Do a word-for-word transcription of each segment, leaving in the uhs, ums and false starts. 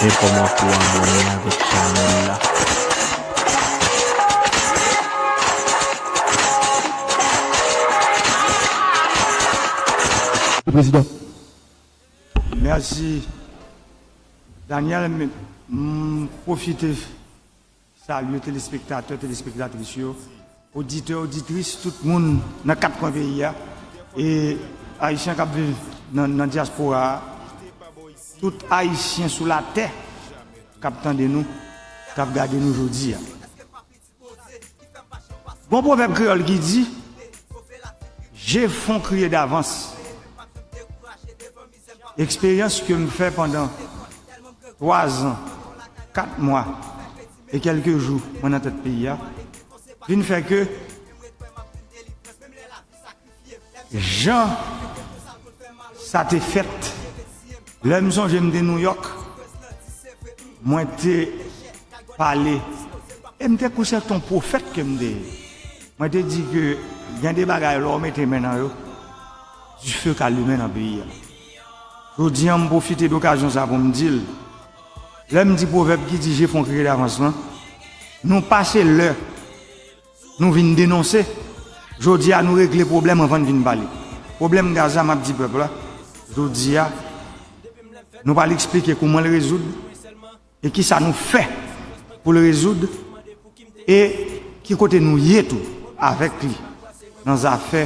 Men kòman pou abòne avèk chanèl la. Prezidan. Mèsi. Daniel, m, m pwofite salye telespektatè, telespektatris yo, oditè, oditris, tout moun nan kat kwen peyi a, e Ayisyen k ap viv nan, nan dyaspora a, tout Ayisyen sou latè k ap tande nou, k ap gade nou jodi a. Gon pwovèb kreyòl ki di, je font crier d'avance. Eksperyans ke m fè pandan twa zan, kat mwa e kèlke jou mwen nan tèt peyi a, vin fè ke jan sa te fèt, lè m sonje m te Nouyòk, mwen te pale, e m te kwè se t on pwofèt ke m te ye. Mwen te di ke gen de bagay lè w mete men nan yo, dife ka limen nan peyi a. Jodi a, m pwofite de okazyon sa pou m di l, lè m di pwovèb ki di je font crier d'avance lan, nou pase lè nou vin denonse. Jodi a, nou regle pwoblèm anvan n vin pale. Pwoblèm gaz la, m ap di pèp la, jodi a, nou pral eksplike kouman l rezoud e kisa nou fè pou l rezoud e ki kote nou ye tou avèk li nan zafè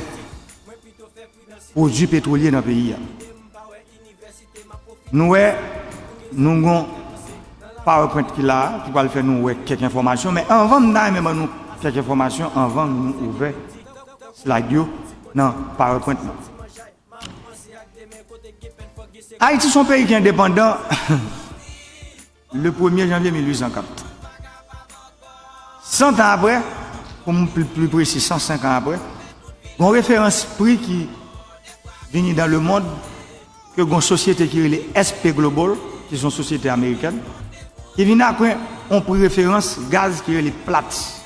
pwodui petwolye nan peyi a. Nou wè, nou gon PowerPoint ki la, ki pral fè nou wè kèk enfòmasyon, men anvan m ta renmen ban nou kèk enfòmasyon, anvan nou ouvè slide yo nan PowerPoint lan. Ayiti se yon peyi ki endepandan le premye janvye mil uit san kat. San tan apre, pou m pli, pli presi, san senk an apre, gon referans pri ki vini dans le monde, ke gon sosyete ki rele S P Global, ki se yon sosyete amerikèn, ki vin ak yon pri referans gaz ki rele Platts.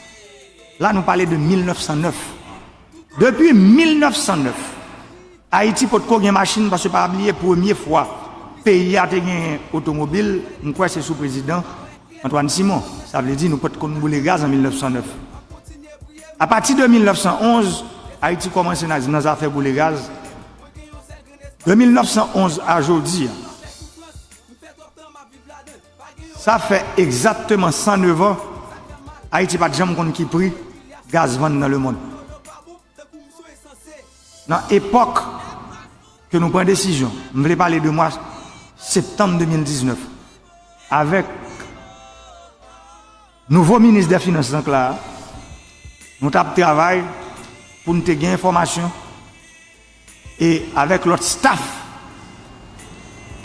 La, nou pale de mil nèf san nèf. Depi mil nèf san nèf, Ayiti potko gen machin, paske pa bliye premye fwa peyi a te gen otomobil, m kwè se sou prezidan Antoine Simon. Sa vle di nou potko boule gaz an mil nèf san nèf. Apati de mil nèf san onz, Ayiti kòmanse nan, nan zafè boule gaz. De mil nèf san onz a jodi a, sa fè egzakteman san nèf an, Ayiti pa t janm konn ki pri gaz vann nan lemonn. Nan epòk ke nou pran desizyon, m vle pale de mwa septanm de mil diznèf, avèk nouvo minis dè finans lan k la a, nou t ap travay pou n te gen enfòmasyon e avèk lòt staff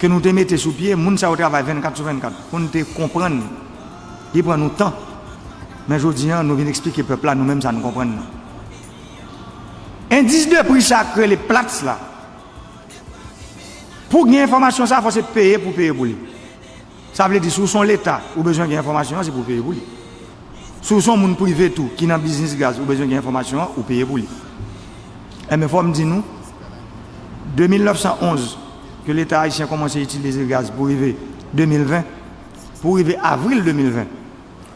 ke nou te mete sou pye, moun sa yo travay vennkat sou vennkat pou n te konprann. Li pran nou tan, men jodi a, nou vin eksplike pèp la nou menm sa n konprann nan. Endis de pri sa k rele Platts la, pou gen enfòmasyon sa, fò se peye pou peye pou li. Sa vle di, si w se yon Leta, ou bezwen gen enfòmasyon an, se pou w peye pou li. Si w se yon moun prive tou, ki nan biznis gaz, ou bezwen gen enfòmasyon an, ou peye pou li. Enben, fò m di nou, de mil nèf san onz, ke Leta ayisyen kòmanse itilize gaz pou rive de mil ven, pou rive avril de mil ven,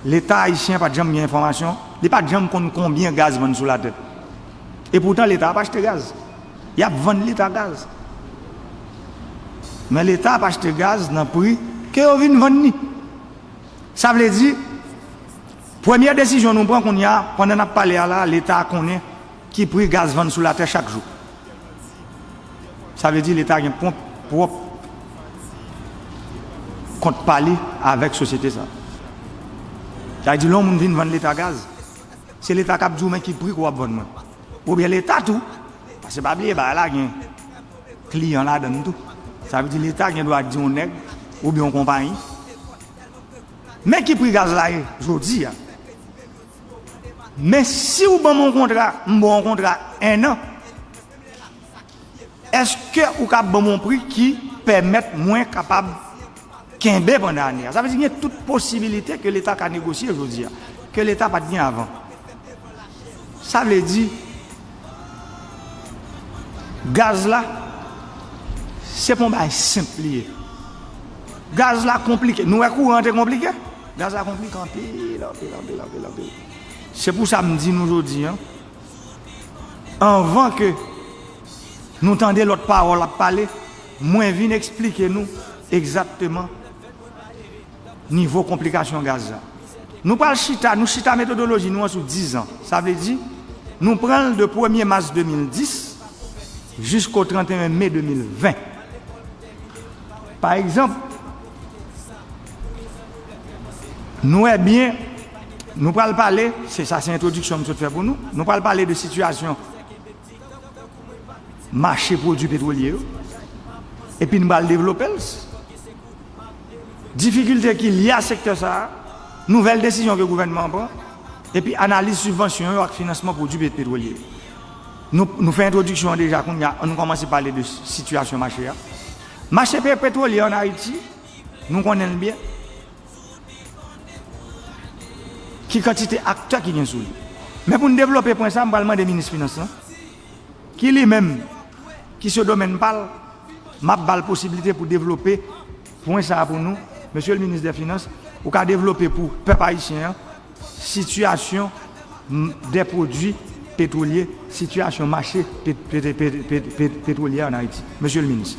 Leta ayisyen pa t janm gen enfòmasyon, li pa t janm konn konbyen gaz vann sou latè. Epoutan, Leta ap achte gaz. Y ap vann Leta gaz. Men Leta ap achte gaz nan pri ke yo vin vann li. Sa vle di, premye desizyon nou pran kounye a, pandan n ap pale a la, Leta konnen ki pri gaz vann sou latè chak jou. Sa vle di Leta gen pwòp, pwòp kont pa li avèk sosyete sa. Sa vle di lè yon moun vin vann Leta gaz, se Leta k ap di w men ki pri ke w ap vann mwen. Oubyen Leta tou, paske pa bliye bagay la gen kliyan ladan l tou. Sa vle di Leta gen dwa di yon nèg oubyen yon konpayi, men ki pri gaz la ye jodi a. Men si w ban m yon kontra, m ba w yon kontra en an, èske ou ka ban m yon pri ki pèmèt mwen kapab kenbe pandan ane a? Sa vle di gen tout posibilite ke Leta ka negosye jodi a, ke Leta pa t gen avan. Sa vle di, gaz la, se pa yon bagay senp li ye. Gaz la konplike. Nou wè kouran te konplike? Gaz la konplike anpil, anpil, anpil, anpil, anpil. Se pou sa m di nou jodi a, anvan ke nou tande lòt pawòl ap pale, mwen vin eksplike nou egzakteman nivo konplikasyon gaz la. Nou pral chita, nou chita metodoloji nou an sou diz an. Sa vle di, nou pran l de premye mas de mil dis jisko trannteyen me de mil ven. Pa egzanp, nou wè byen, nou pral pale, se sa se entwodiksyon m sot fè pou nou, nou pral pale de sitiyasyon mache pwodui petwolye yo, epi n pral devlope l. Difikilte ki lye a sektè sa a, nouvèl desizyon ke gouvènman an pran, epi analiz sibvansyon yo ak finansman pwodui pet-, petwolye yo. Nou, nou fè entwodiksyon an deja, kounye a, ann nou kòmanse pale de sitiyasyon mache a. Mache pe-, petwolye an Ayiti, nou konnen l byen. Ki kantite aktè ki gen sou li. Men pou n devlope pwen sa a, m pral mande minis finans lan, ki li menm, ki se domèn pa l, m ap ba l posiblite pou devlope pwen sa a pou nou. Mesye le minis dè finans, ou ka devlope pou pèp ayisyen an sitiyasyon m, dè pwodui petwolye, sitiyasyon mache pet-, pet-, pet-, pet-, pet-, petwolye an Ayiti. Mesye le minis.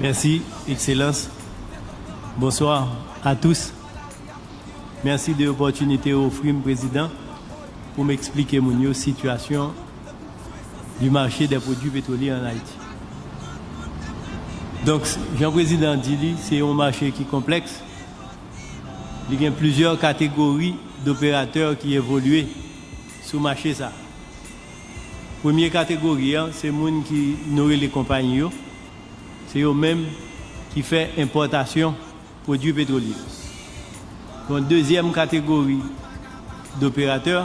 Merci, Excellence. Bonsoir à tous. Merci de l'opportunité ofri m, Prezidan, pou m eksplike moun yo sitiyasyon du marché des produits pétroliers en Haïti. Donk, jan Prezidan di li, se yon mache ki konplèks. Li gen plizyè kategori doperatè ki evolye sou mache sa. Premye kategori an, se moun ki nou rele konpayi yo. Se yo menm ki fè enpòtasyon pwodui petwolye. Yon dezyèm kategori doperatè,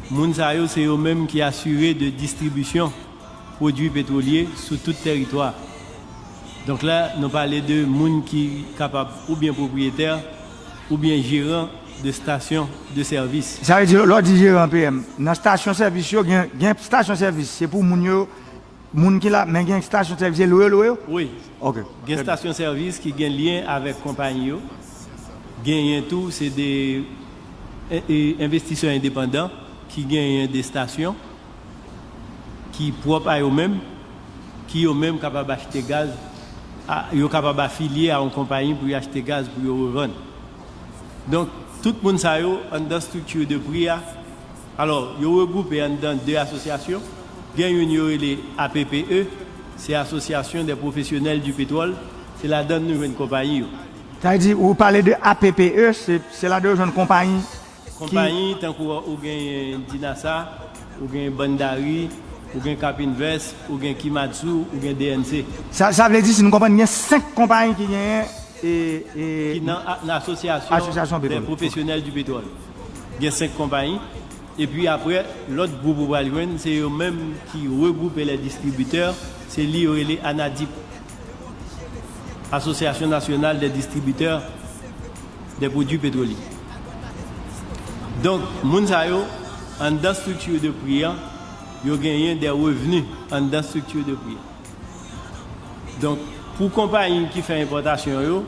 moun sa yo se yo menm ki asire de distribisyon pwodui petwolye sou tout tèritwa. Donk la, nou pale de moun ki kapab oubyen pwopriyetè oubyen jeran de stasyon de sèvis. Sa vle di, lè w di jeran P M, nan stasyon sèvis yo, gen, gen stasyon sèvis, se pou moun yo, moun ki la, men gen stasyon sèvis, se lwe yo lwe yo? Wi. Ok. Gen stasyon sèvis ki gen lyen avèk konpayi yo. Genyen tou, se de e, e, envestisè endepandan ki genyen de stasyon ki pwòp a yo menm, ki yo menm kapab achte gaz, a, yo kapab afilye a yon konpayi pou yo achte gaz pou yo revann. Donk, tout moun sa yo anndan estrikti de pri a, alò, yo regwoupe anndan de asosyasyon. Gen youn yo rele A P P E, se Association des Professionnels du Pétrole, se ladan l nou jwenn konpayi yo. Sa vle di, ou pale de A P P E, se, se ladan yo jwenn konpayi ki. Konpayi tankou ou genyen Dinasa, ou gen Bandari, ou gen Cap Invest, ou gen Kimatsu, ou gen D N C. Sa, sa vle di, si nou konprann, gen senk konpayi ki genyen e, e. Ki nan, nan asosyasyon, asosyasyon de pwofesyonèl di petwòl. Gen senk konpayi. Epi apre, lòt gwoup ou pral jwenn, se yo menm ki regwoupe lè distribitè, se li yo rele ANADIP, Association Nationale des Distributeurs des Produits Pétroliers. Donk, moun sa yo, anndan estrikti de pri an, yo genyen de revni anndan estrikti de pri an. Donk, pou konpayi ki fè enpòtasyon yo,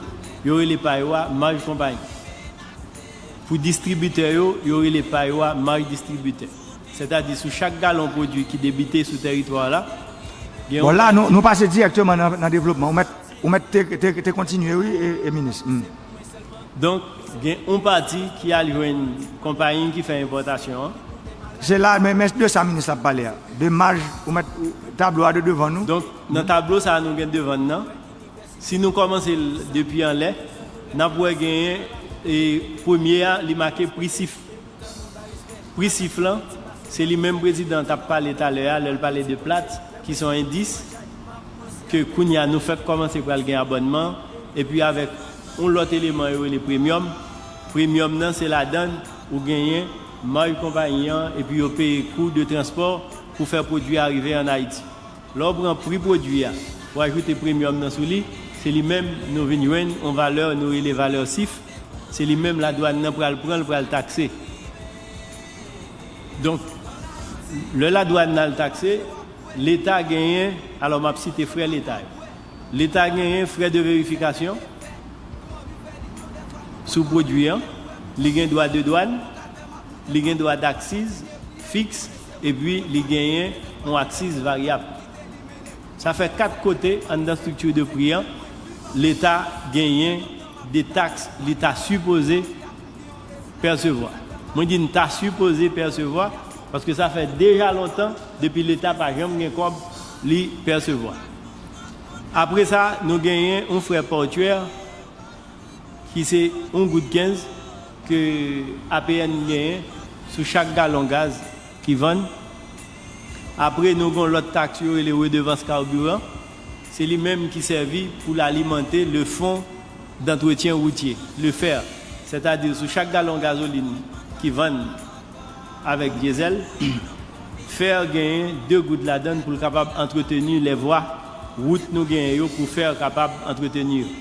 yo rele pa yo a maj konpayi. Pou distribitè yo, yo rele pa yo a maj distribitè. Sètadi, sou chak galon pwodui ki debite sou tèritwa a la, gen yon. Bon, la, nou, nou pase dirèkteman nan, nan devlopman. Ou mèt, ou mèt te, te, te kontinye, wi, e, e minis. Hmm. Donk, gen yon pati ki al jwenn konpayi ki fè enpòtasyon an. Se la, men, men de sa minis la ap pale a. De maj, ou mèt, ou, tablo a de devan nou. Donk, nan tablo sa a nou gen devan n nan, si nou kòmanse l depi anlè, n ap wè genyen, e, premye a, li make pri sif. Pri sif lan, se li menm prezidan t ap pale talè a, lè l pale de Platts, ki se yon endis, ke kounye a nou fèk kòmanse pral gen abònman, epi avèk yon lòt eleman yo rele premyòm. Premyòm nan, se ladan l ou genyen maj konpayi an, epi yo peye kou de transpò pou fè pwodui a rive ann Ayiti. Lè w pran pri pwodui a, ou ajoute premyòm nan sou li, se li menm nou vin jwenn yon valè nou rele valè sif, se li menm ladwàn nan pral pran, l pral takse. Donk, lè ladwàn nan al takse, Leta genyen, alò m ap site frè Leta yo. Leta genyen frè de verifikasyon sou pwodui an, li gen dwa de dwàn, li gen dwa daksiz fiks, epi li genyen yon aksiz varyab. Sa fè kat kote anndan estrikti de pri an, Leta genyen de taks li ta sipoze pèsevwa. Mwen di n ta sipoze pèsevwa, paske sa fè deja lontan depi Leta pa janm gen kòb li pèsevwa. Apre sa, nou genyen yon frè pòtyè ki se yon goud kenz ke A P N genyen sou chak galon gaz ki vann. Apre, nou gen yon lòt taks yo rele redevans kabiran. Se li menm ki sèvi pou l alimante le fonds d'entretien routier, le fer. Sètadi, sou chak galon gazolin ki vann avèk dyezèl, fer genyen de goud ladan l pou l kapab antreteni lè vwa wout nou genyen yo, pou fer kapab antreteni yo.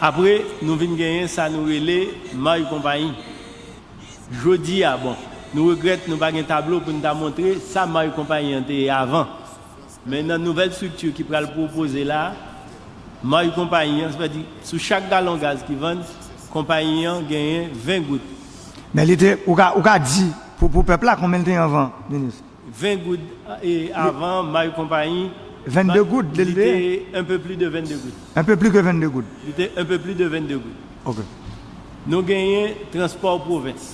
Apre, nou vin genyen sa nou rele may konpayi. Jodi a, bon, nou regrèt nou pa gen tablo pou n ta montre sa may konpayi an te ye avan. Men nan nouvèl estrikti ki pral pwopoze la, may konpayi an, sètadi sou chak galon gaz ki vann, konpayi an genyen ven goud. Men li te, ou ka, ou ka di pou, pou pèp la, konbyen l te ye anvan, minis? Ven goud, e, avan, may konpayi, vennde goud, li li te te un peu plus de vennde goud. Un peu plus que vennde goud. Li te un peu plus de vennde goud. Ok. Nou genyen transpò pwovens.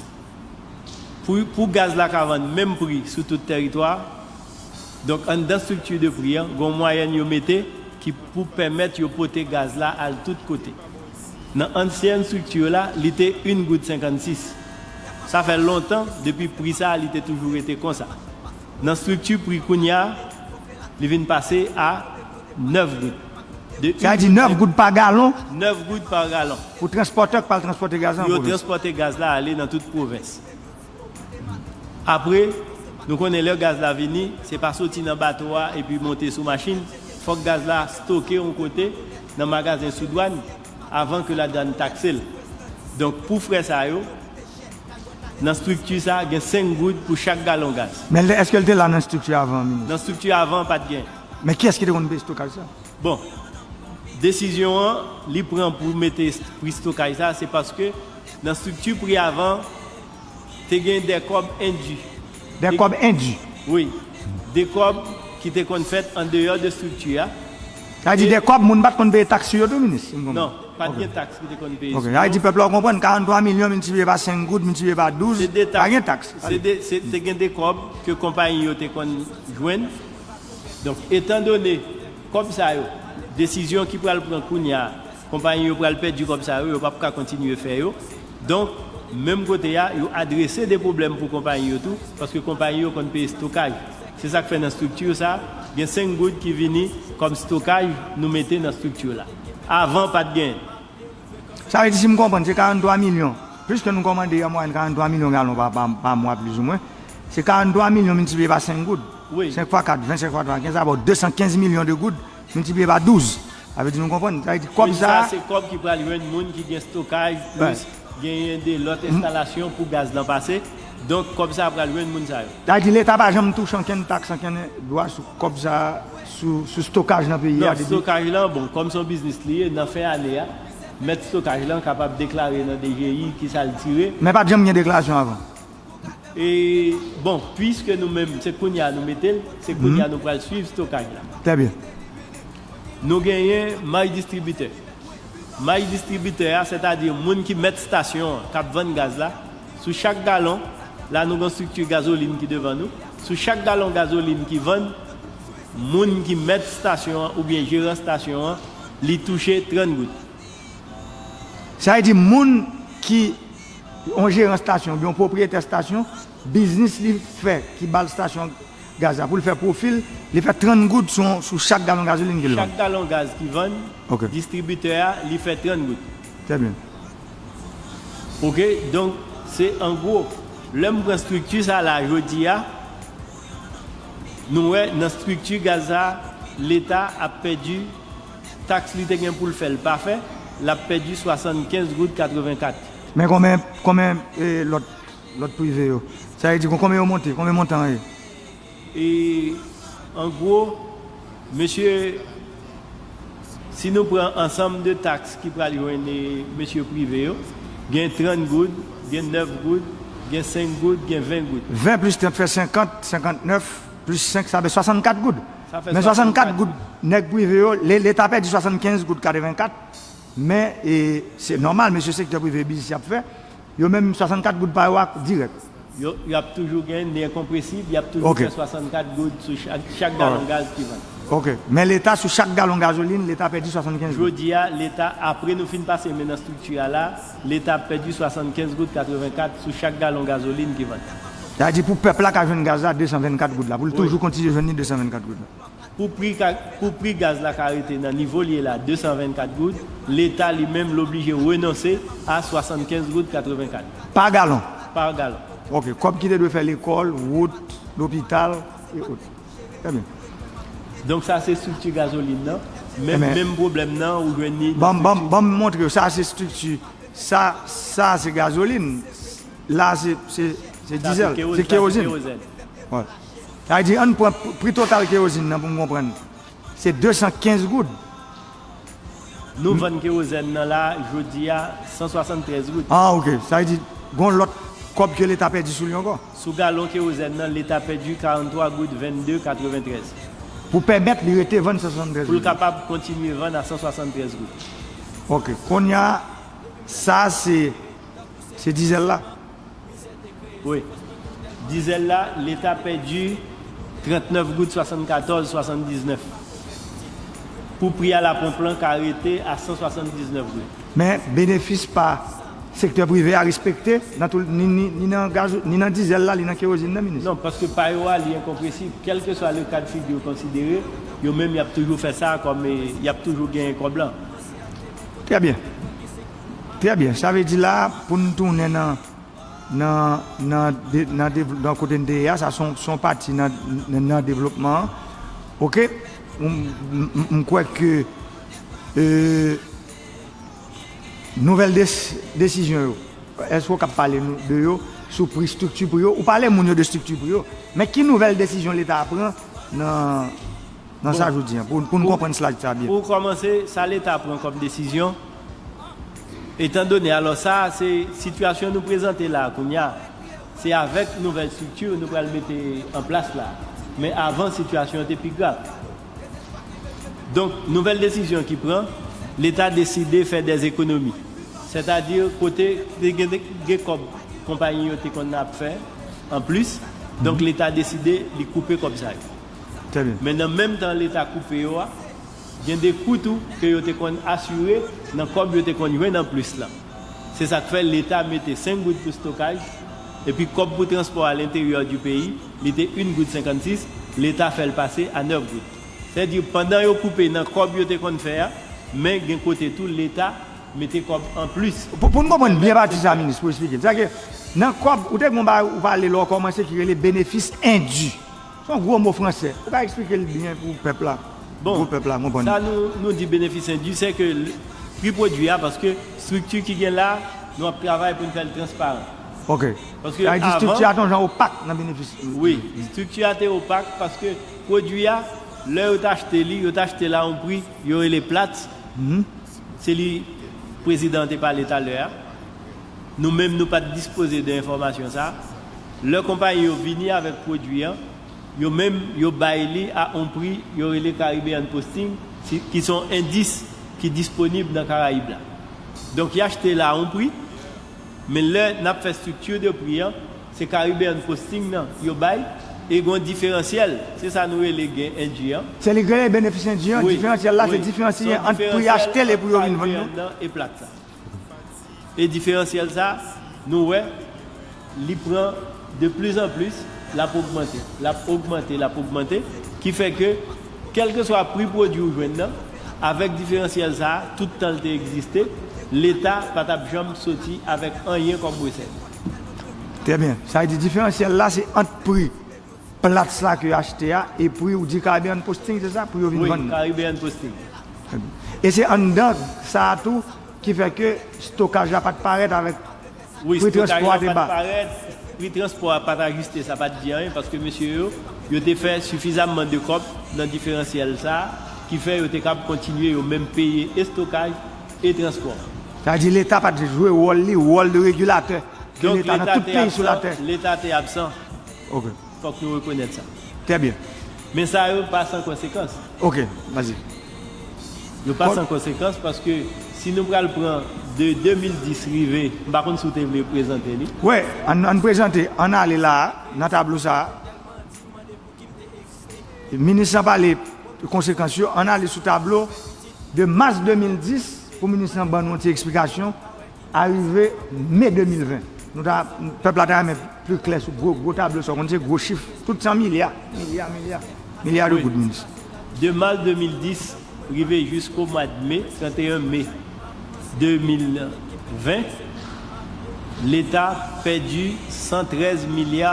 Pou, pou gaz la ka vann menm pri sou tout tèritwa, donk anndan estrikti de pri an, gen yon mwayèn yo mete ki pou pèmèt yo pote gaz la al tout kote. Nan ansyen estrikti la, li te yon goud senkannsis. Sa fè lontan, depi pri sa a, li te toujou rete konsa. Nan estrikti pri kounye a, li vin pase a nèf goud. De Sa vle di nèf goud pa galon nèf goud pa galon. Pou transpòtè k pral transpòte gaz la nan Yo pwovens. Transpòte gaz la ale nan tout pwovens. Apre, nou konnen lè gaz la vini, se pa soti nan bato a epi monte sou machin. Fòk gaz la stoke yon kote nan magazen sou dwàn avan ke ladwàn takse l. Donk, pou frè sa yo, nan estrikti sa, gen senk goud pou chak galon gaz. Men l te, èske l te la nan estrikti avan, minis? Nan estrikti avan, pa t gen. Men kiyès ki te konn peye estokaj sa? Bon, desizyon an, li pran pou mete pri estokaj sa, se paske nan estrikti pri avan, te gen de kòb endi. De kòb endi? Wi. De kòb ki te konn fèt andeyò de estrikti a. Sa vle di de kòb, moun pa t konn peye taks sou yo tou, minis, si m konprann? Non, pa t gen taks ki te konn peye sou yo. Ok. Sa vle di pèp la, w konprann, karannntwa milyon miltipliye pa senk goud, miltipliye pa douz, pa gen taks. Se de, se, te gen de kòb ke konpayi yo te konn jwenn. Donk, etandone kòb sa yo, desizyon ki pral pran kounye a, konpayi yo pral pèdi kòb sa yo, yo p ap ka kontinye fè yo. Donk, menm kote a, yo adrese de pwoblèm pou konpayi yo tou, paske konpayi yo konn peye estokaj. Se sa k fè nan estrikti sa, gen senk goud ki vini kòm estokaj nou mete nan estrikti la. Avan, pa t genyen. Sa vle di, si m konprann, se karannntwa milyon. Piske nou kòmande an mwayèn karannntwa milyon galon pa, pa, pa mwa, plizoumwen. Se karannntwa milyon miltipliye pa senk goud. Wi. Senk fwa kat, ven, senk fwa twa, kenz, sa ba w de san kenz milyon de goud miltipliye pa douz. Sa vle di nou konprann. Sa vle di kòb sa. Wi, sa se kòb ki pral jwenn moun ki gen estokaj, plis genyen de lòt enstalasyon pou gaz lan pase. Donk, kòb sa pral jwenn moun sa yo. Sa vle di Leta pa janm touche ankenn taks, ankenn dwa sou kòb sa, sou, sou estokaj nan peyi a. Non, depi estokaj lan, bon, kòm se yon biznis li ye, nan fen ane a, mèt estokaj lan kapab deklare nan D G I kisa l tire. Men pa t janm gen deklarasyon avan. E, bon, piske nou menm, se kounye a nou mete l, se kounye a nou pral swiv estokaj la. Trè byen. Nou genyen may distribitè. May distribitè a, sètadi moun ki mèt estasyon an, k ap vann gaz la, sou chak galon, la nou gen estrikti gazolin ki devan nou, sou chak galon gazolin ki vann, moun ki mèt estasyon an oubyen jeran estasyon an, li touche trant goud. Sa vle di moun ki yon jeran estasyon oubyen yon pwopriyetè estasyon, biznis li fè ki ba l estasyon gaz la, pou l fè pwofi l, li fè trant goud sou, sou chak galon gazolin ke l vann. Chak galon gaz ki vann, distribitè a, li fè trant goud. Trè byen. Ok, donk, se an gwo. Lè m pran estrikti sa la jodi a, nou wè nan estrikti gaz sa, Leta ap pèdi taks li te gen pou l fè, l pa fè, l ap pèdi swasannkenz goud katrevenkat. Men konbyen, konbyen, e, lòt, lòt prive yo? Sa vle di kon-, konbyen yo monte? Konbyen montan an ye? E, an gwo, mesye, Si nou pran ansanm de taks ki pral jwenn, eh, mesye prive yo, gen trant goud, gen nèf goud, gen senk goud, gen ven goud. Ven plis trant fè senkant, senkantnèf plis senk, sa fè swasannkat goud. Sa fè Men swasannkat swasannkat goud, nèg prive yo, le- Leta pèdi swasannkenz goud katrevennkat. Men e, se nòmal, mesye sektè prive, biznis y ap fè, yo menm swasannkat goud pa yo a dirèk. Yo, y ap toujou gen nè konpresib, y ap toujou Ok. Fè swasannkat goud sou chak, chak galon gaz ki vann. Ok. Men Leta, sou chak galon gazolin, Leta pèdi swasannkenz goud. Jodi a, Leta, apre nou fin pase men nan estrikti a la, Leta ap pèdi swasannkenz goud katrevenkat sou chak galon gazolin ki vann. Sa vle di pou pèp la ka jwenn gaz la, desanvennkat goud la, pou l Wi. Toujou kontinye jwenn li desanvennkat goud la. Pou pri, ka, pou pri gaz la ka rete nan nivo l ye la, desanvennkat goud, Leta li menm l oblije renonse a swasannkenz goud katrevenkat Pa galon. Pa galon. Ok. Kòb ki te dwe fè lekòl, wout, lopital, e ot. Trè byen. Donk sa se estrikti gazolin nan. Menm, Ebyen, menm pwoblèm nan, ou jwenn ni. Ban m- ban m- ban m montre w, sa se estrikti. Sa, sa se gazolin. La se, se, se Sa dizèl, kewo- se sa kerozin. Kerozin. Wè. Sa vle di, ann pran pri total kerozin nan pou m konprann. Se desankenz goud. Nou vann kerozin nan la, jodi a, san swasanntrèz goud. Ah, ok. Sa vle di, gon lòt kòb ke Leta pèdi sou li ankò. Sou galon kerozin nan, Leta pèdi karanntwa goud vennde katreventrèz. Pou pèmèt li rete vann san swasanntrèz Pou l goud. Kapab kontinye vann a san swasanntrèz goud. Ok. Kounye a, sa se, se dizèl la. Wi. Dizèl la, Leta pèdi trantnèf goud swasannkatòz, swasanndiznèf. Pou pri a laponp lan ka rete a san swasanndiznèf goud. Men benefis pa sektè prive a respekte nan tou, ni, ni, ni nan gaz, ni nan dizèl la, ni nan kerozin nan, minis. Non, paske pa yo a, li enkonpresib. Kèlkeswa le ka de figi yo konsidere, yo menm y ap toujou fè sa kòm, eh, y ap toujou genyen kòb lan. Trè byen. Trè byen. Sa vle di la, pou n tounen nan, nan, nan, de- nan, dev- nan kote n te ye a, sa se yon- se yon pati nan, nan, nan devlopman an. Ok? M, m, m, m kwè ke, euh, nouvèl des- desizyon yo, èske w kab pale nou de yo, sou pri, estrikti pri yo? Ou pale moun yo de estrikti pri yo. Men ki nouvèl desizyon Leta a pran nan, nan sa jodi an, pou, pou n konprann slide sa byen? Pou kòmanse, sa Leta pran kòm desizyon, etan done, alò sa, se sitiyasyon nou prezante la, kounye a, se avèk nouvèl estrikti nou pral mete an plas la. Men avan, sitiyasyon te pi grav. Donk, nouvèl desizyon ki pran, Leta deside fè dè ekonomi. Sètadi, kote te gen, gen kòb konpayi yo te konn ap fè an plis, donk Leta deside li koupe kòb sa yo. Trè byen. Men nan menm tan Leta koupe yo a, gen de kou tou ke yo te konn asire nan kòb yo te konn jwenn an plis lan. Se sa k fè Leta mete senk goud pou stokaj, epi kòb pou transpò a lenteryè di peyi, li te yon goud senkannsis, Leta fè l pase a nèf goud. Sètadi, pandan yo koupe nan kòb yo te konn fè a, men gen kote tou Leta mete kòb an plis. Pou, pou n konprann byen pati sa, minis, pou eksplike. Sètadi, nan kòb, ou te gon bagay ou pale lè w kòmanse ki rele benefis endu. Se yon gwo mo fransè. Ou ka eksplike l byen pou pèp la? Bon, Pou pèp la konprann. Sa nou, nou di benefis endu, se ke l- pri pwodui a, paske estrikti ki gen la, nou ap travay pou n fè l transparan. Ok. Paske Sa vle di avan- estrikti a te yon jan opak nan benefis. Wi, estrikti a te opak paske pwodui a, lè yo t achte li, yo t achte l a yon pri, yo rele plat. Se li prezidan an te pale talè a. Nou menm, nou pa t dispoze de enfòmasyon sa a. Lè konpayi yo vini avèk pwodui an, yo menm, yo bay li a yon pri, yo rele Caribbean Posting, si- ki se yon endis ki disponib nan Karayib la. Donk, y achte l a yon pri, men lè n ap fè estrikti de pri an, se Caribbean Posting nan yo bay, e gen yon diferansyèl. Se sa nou rele gen endu an. Se li ki rele benefis endu an, Wi. Diferansyèl la, Wi. se diferansyèl Se yon ant pri y achte l e pri yo vin vann Caribbean nou. Nan e plat sa. E diferansyèl sa, nou wè, li pran de plis an plis, l ap ogmante, l ap ogmante, l ap ogmante, ki fè ke, kèlkeswa pri pwodui ou jwenn nan, avèk diferansyèl sa, tout tan l te egziste, Leta pa t ap janm soti avèk anyen kòm resèt. Trè byen. Sa vle di diferansyèl la, se ant pri plat sa ke yo achte a e pri ou di Caribbean Posting, se sa? Pri yo vin Wi, vann. Caribbean Posting. Trè byen. E se anndan sa a tou ki fè ke stokaj la pa t parèt avèk Wi, pri stokaj transpò a la te pa t ba. Parèt, pri transpò a pa t ajiste, sa pa t di anyen, paske mesye yo, yo te fè sifizamman de kòb nan diferansyèl sa, ki fè yo te kab kontinye yo menm peye estokaj e transpò. Sa vle di Leta pa t jwe wòl li, wòl de regilatè ke Leta nan tout peyi sou latè. Donk Leta te absan, Leta te absan. Ok. Fòk nou rekonèt sa. Trè byen. Men sa yo pa san konsekans. Ok, vas-y. Yo pa san konsekans paske si nou pral pran de de mil dis rive, m pa konn si w te vle prezante li. Wi, ann, ann prezante, ann ale la a, nan tablo sa a. Minis lan pale konsekans yo, ann ale sou tablo de mas de mil dis pou minis lan ban nou yon ti eksplikasyon. Arive me de mil ven, nou ta, pèp la ta renmen pli klè sou gwo, gwo tablo sa, w konn se gwo chif, tout se an milya, milya, milya, milya de goud, minis. De mas de mil dis rive jisko mwa de me, trannteyen me de mil ven, Leta pèdi san trèz milya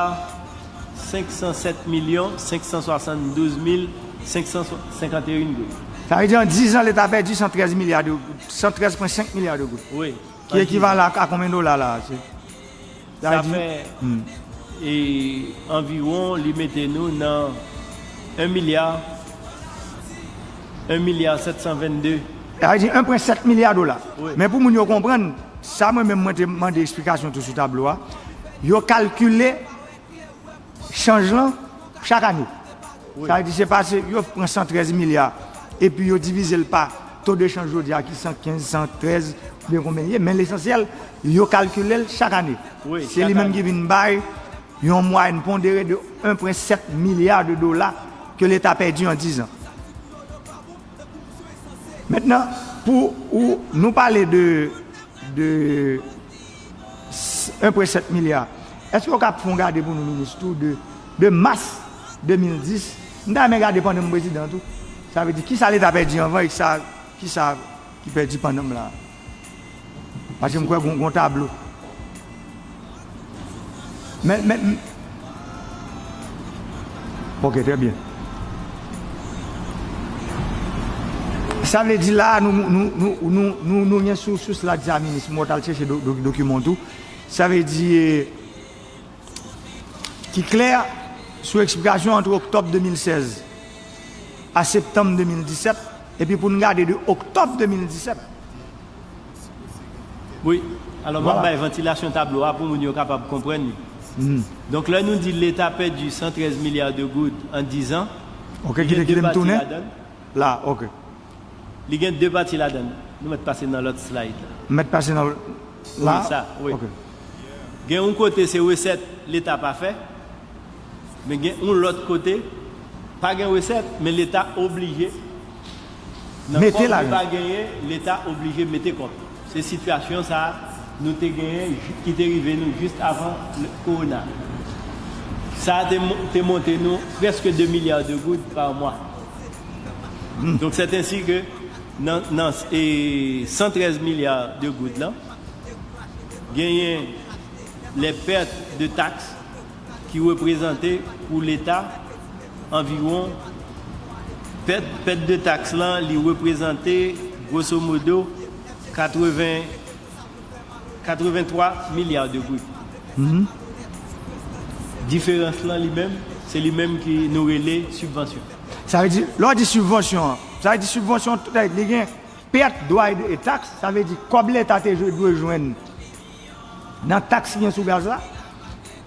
senk san sèt milyon senk san swasanndouz mil senk san senkanteyen goud. Sa vle di an diz an, Leta pèdi san trèz milya de, san trèz pwen senk milya de goud. Wi. Ki ekivalan a, a konbyen dola la a? Se, sa vle di, fè, hmm, e, anviwon, li mete nou nan en milya, en milya sèt san vennde. Sa vle di en pwen sèt milya dola. Wi. Men pou moun yo konprann, sa mwen menm mwen te mande eksplikasyon tou sou tablo a, yo kalkile chanj lan chak ane. Wi. Sa vle di se pa se yo pran san trèz milya epi yo divize l pa to de chanj jodi a ki san kenz, san trèz, oubyen konbyen li ye, men lesansyèl, yo kalkile l chak ane. Wi, se li menm ki vin bay yon mwayèn pondere de en pwen sèt milya de dola ke Leta pèdi an diz an. Mentnan, pou ou, nou pale de de en pwen sèt milya. Èske w ka fè yon gade pou nou, minis, tou, de, de mas de mil dis? M ta renmen gade pandan m prezidan tou. Sa vle di, kisa Leta pèdi anvan e kisa, kisa ki pèdi pandan m la? Paske m kwè gon, gon tablo. Men, men, ok, trè byen. Sa vle di la, nou, nou, nou, nou, nou, nou gen sou, sou slide sa, minis, mwen t al chèche do, do, dokiman tou. Sa vle di, eh, ki klè sou eksplikasyon ant oktòb de mil sèz a septanm de mil disèt, epi pou n gade de oktòb de mil disèt. Wi. Alò, m ap bay vantilasyon tablo a pou moun yo kapab konprann li. Donk, lè nou di Leta pèdi san trèz milya de goud an diz an, li gen de pati ladan l. La, ok. Li gen de pati ladan l. Nou mèt pase nan lòt slide la. Mèt pase nan la? Wi, sa, wi. Ok. Gen yon kote se resèt Leta pa fè, men gen yon lòt kote, pa gen resèt, men Leta oblije, nan kòb li pa genyen, Leta oblije mete kòb. Se sitiyasyon sa a nou te genyen, ki te rive nou jis avan kowona. Sa a te, te monte nou prèske de milya de goud pa mwa. Donk, sèt ensi ke nan, nan, e, san trèz milya de goud lan, genyen les pertes de taxes ki reprezante pou Leta anviwon, pèt, pèt de taks lan, li reprezante gwoso modo katreven, katreven twa milya de goud. Diferans lan li menm, se li menm ki nou rele sibvansyon. Sa vle di, lè w di sibvansyon an, sa vle di sibvansyon, li gen pèt dwa e, e taks, sa vle di kòb Leta te jwe, dwe jwenn nan taks ki gen sou gaz la,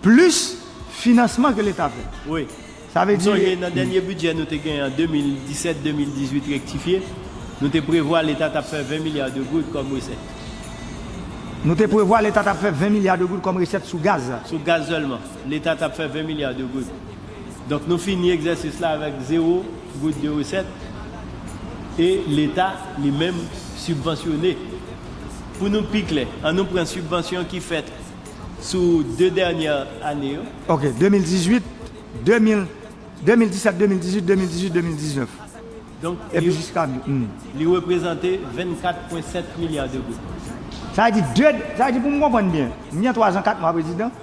plis finansman ke Leta fè. Wi. Sa vle di, m sonje nan dènye bidjè nou te genyen an de mil disèt, de mil dizuit rektifye, nou te prevwa Leta t ap fè ven milya de goud kòm resèt. Nou te prevwa Leta t ap fè ven milya de goud kòm resèt sou gaz la. Sou gaz sèlman, Leta t ap fè ven milya de goud. Donk, nou fini egzèsis la avèk zewo goud de resèt e Leta, li menm, sibvansyone. Pou nou pi klè, ann nou pran sibvansyon ki fèt sou de dènyè ane yo. Ok, de mil dizuit, de mil, de mil disèt, de mil dizuit, de mil dizuit, de mil diznèf. Donk, epi li, jiska, hmm, li reprezante vennkat pwen sèt milya de goud. Sa vle di de, sa vle di pou m konprann byen, m gen twa zan, kat mwa prezidan,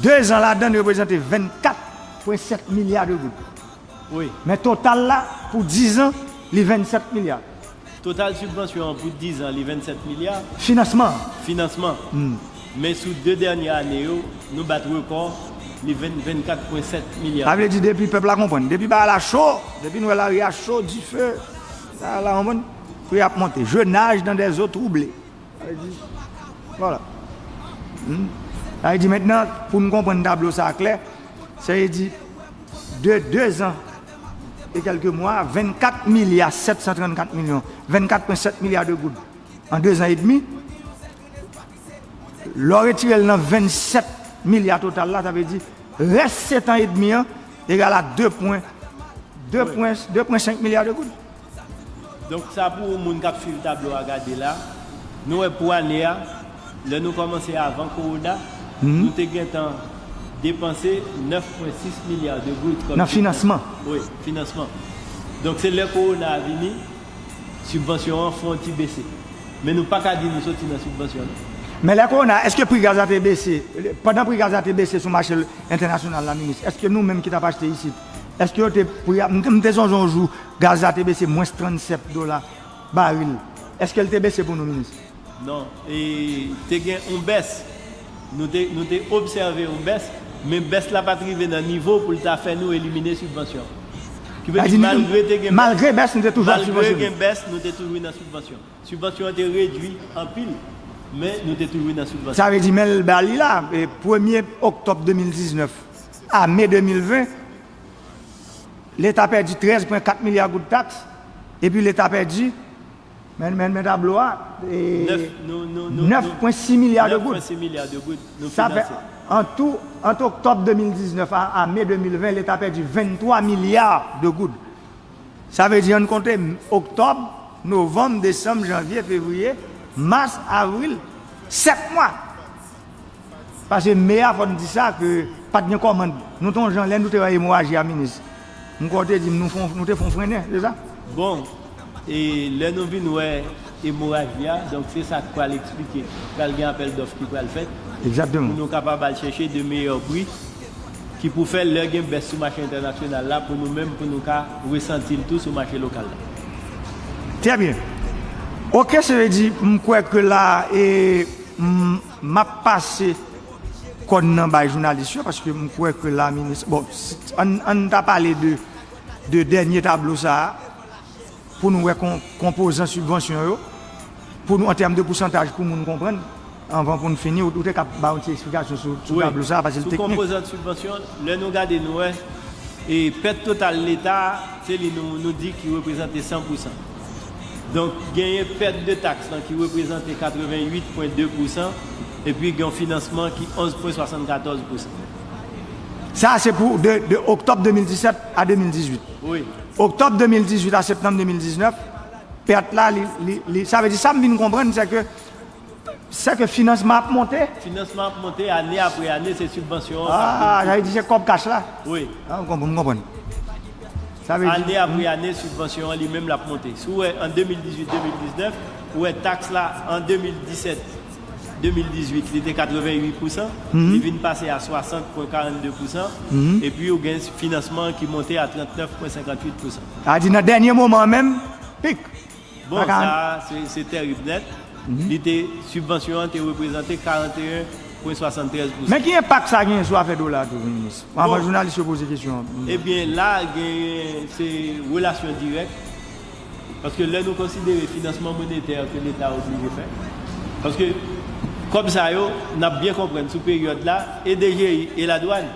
de zan ladan l reprezante vennkat pwen sèt milya de goud. Wi. Men total la, pou diz an, li vennsèt milya. Total sibvansyon an pou diz an, li vennsèt milya. Finansman an? Finansman. Hmm. Men sou de dènyè ane yo, nou bat rekò, li venn, vennkat pwen sèt milya. Sa vle di depi pèp la konprann, depi bagay la cho, depi n wè lari a cho, dife, Sa la, w konprann? Pri ap monte. Je nage dans des eaux troublées. Sa vle di, vwala. Hmm. Sa vle di, mentnan, pou n konprann tablo sa a klè, sa vle di, de de zan e kèlke mwa, vennkat milya sèt san trannkat milyon, vennkat pwen sèt milya de goud an de zan edmi. Lè w retire l nan vennsèt milya total la, sa vle di, rès sèt an edmi an egal a de pwen, de pwen, de pwen senk milya de goud. Donk, sa pou moun k ap swiv tablo a gade la, nou wè pou ane a, lè nou kòmanse avan kowona, nou te gentan depanse nèf pwen sis milya de goud kòm finansman. Wi, finansman. Donk, se lè kowona a vini, sibvansyon an fè yon ti bese. Men nou pa ka di nou soti nan sibvansyon, non. Men lè kowona, èske pri gaz la te bese? Pandan pri gaz la te bese sou mache entènasyonal la, minis, èske nou menm ki t ap achte isit, èske yo te, pri a, m te, m te sonje yon jou, gaz la te bese mwens trannsèt dola baril. Èske l te bese pou nou, minis? Non, e te gen yon bès. Nou te, nou te obsève yon bès, men bès la pa t rive nan nivo pou l ta fè nou elimine sibvansyon. Ki vle di, malgre te gen bès, malgre bès, nou te toujou ap sibvansyone. Malgre gen bès, nou te toujou nan sibvansyon. Sibvansyon an te redui anpil, men nou te toujou nan sibvansyon. Sa vle di, men l ba li la, e premye oktòb de mil diznèf a me de mil ven, Leta pèdi trèz pwen kat milya goud taks, epi Leta pèdi, men, men, men tablo a, e, nèf pwen sis milya de goud. Sa fè, an tou, ant oktòb de mil diznèf a, a me de mil ven, Leta pèdi venntwa milya de goud. Sa vle di, ann konte oktòb, novanm, desanm, janvye, fevriye, mas, avril, sèt mwa. Paske me a, fò n di sa, ke pa t gen kòmand. Nou te yon jan, lè nou te wè emoraji a, minis, m kwè w te di m nou fè, nou te fè yon frennen, se sa? Bon, e lè nou vin wè emoraji a, donk se sa k pral eksplike. Pral gen apèl dòf ki pral fèt. Egzakteman. Pou nou kapab al chèche de meyè pri ki pou fè lè gen bès sou mache entènasyonal la, pou nou menm, pou nou ka resanti l tou sou mache lokal la. Trè byen. Oke, se vle di, m kwè ke la, e, m, m ap pase kòn nan bay jounalis yo, paske m kwè ke la, minis, bon, s-, ann, ann ta pale de, de dènye tablo sa a, pou nou wè kon-, konpozan sibvansyon yo, pou nou, an tèm de pousantaj, pou moun konprann, anvan pou n fini, ou, ou te ka ba yon ti eksplikasyon sou, sou tablo sa a, paske l teknik. Wi. Sou konpozan sibvansyon, lè nou gade, nou wè, e pèt total Leta a, se li nou, nou di ki reprezante san pousan. Donk, genyen pèt de taks lan ki reprezante katreventuit pwen de pousan, epi gen yon finansman ki onz pwen swasannkatòz pousan. Sa a se pou de, de oktòb de mil disèt a de mil dizuit. Wi. Oktòb de mil dizuit a septanm de mil diznèf, pèt la, li, li, li, sa vle di, sa m vin konprann, se ke, se ke finansman ap monte. Finansman ap monte, ane apre ane, se sibvansyon an k ap vin. Ah, sa vle di se kòb kach la? Wi. Ah, m konprann, m konprann. Sa vle di, ane apre ane, sibvansyon an li menm l ap monte. Si w wè an de mil dizuit, de mil diznèf, ou wè taks la an de mil disèt, de mil dizuit, li te katreventuit pousan, li vin pase a swasant pwen karannde pousan, epi ou gen finansman ki monte a trannèf pwen senkantuit pousan. Sa di nan dènye moman an menm, pik. Bon, sa, se, se tèrib nèt. Li te, sibvansyon an te reprezante karanteyen pwen swasanntrèz pousan. Men ki enpak sa genyen sou afè dola a tou, minis? Anvan jounalis yo poze kesyon an. Ebyen, la, genyen, se relasyon dirèk. Paske lè nou konsidere finansman monetè ke Leta oblije fè, paske kòb sa yo, n ap byen konprann sou peryòd la, e D G I e ladwàn,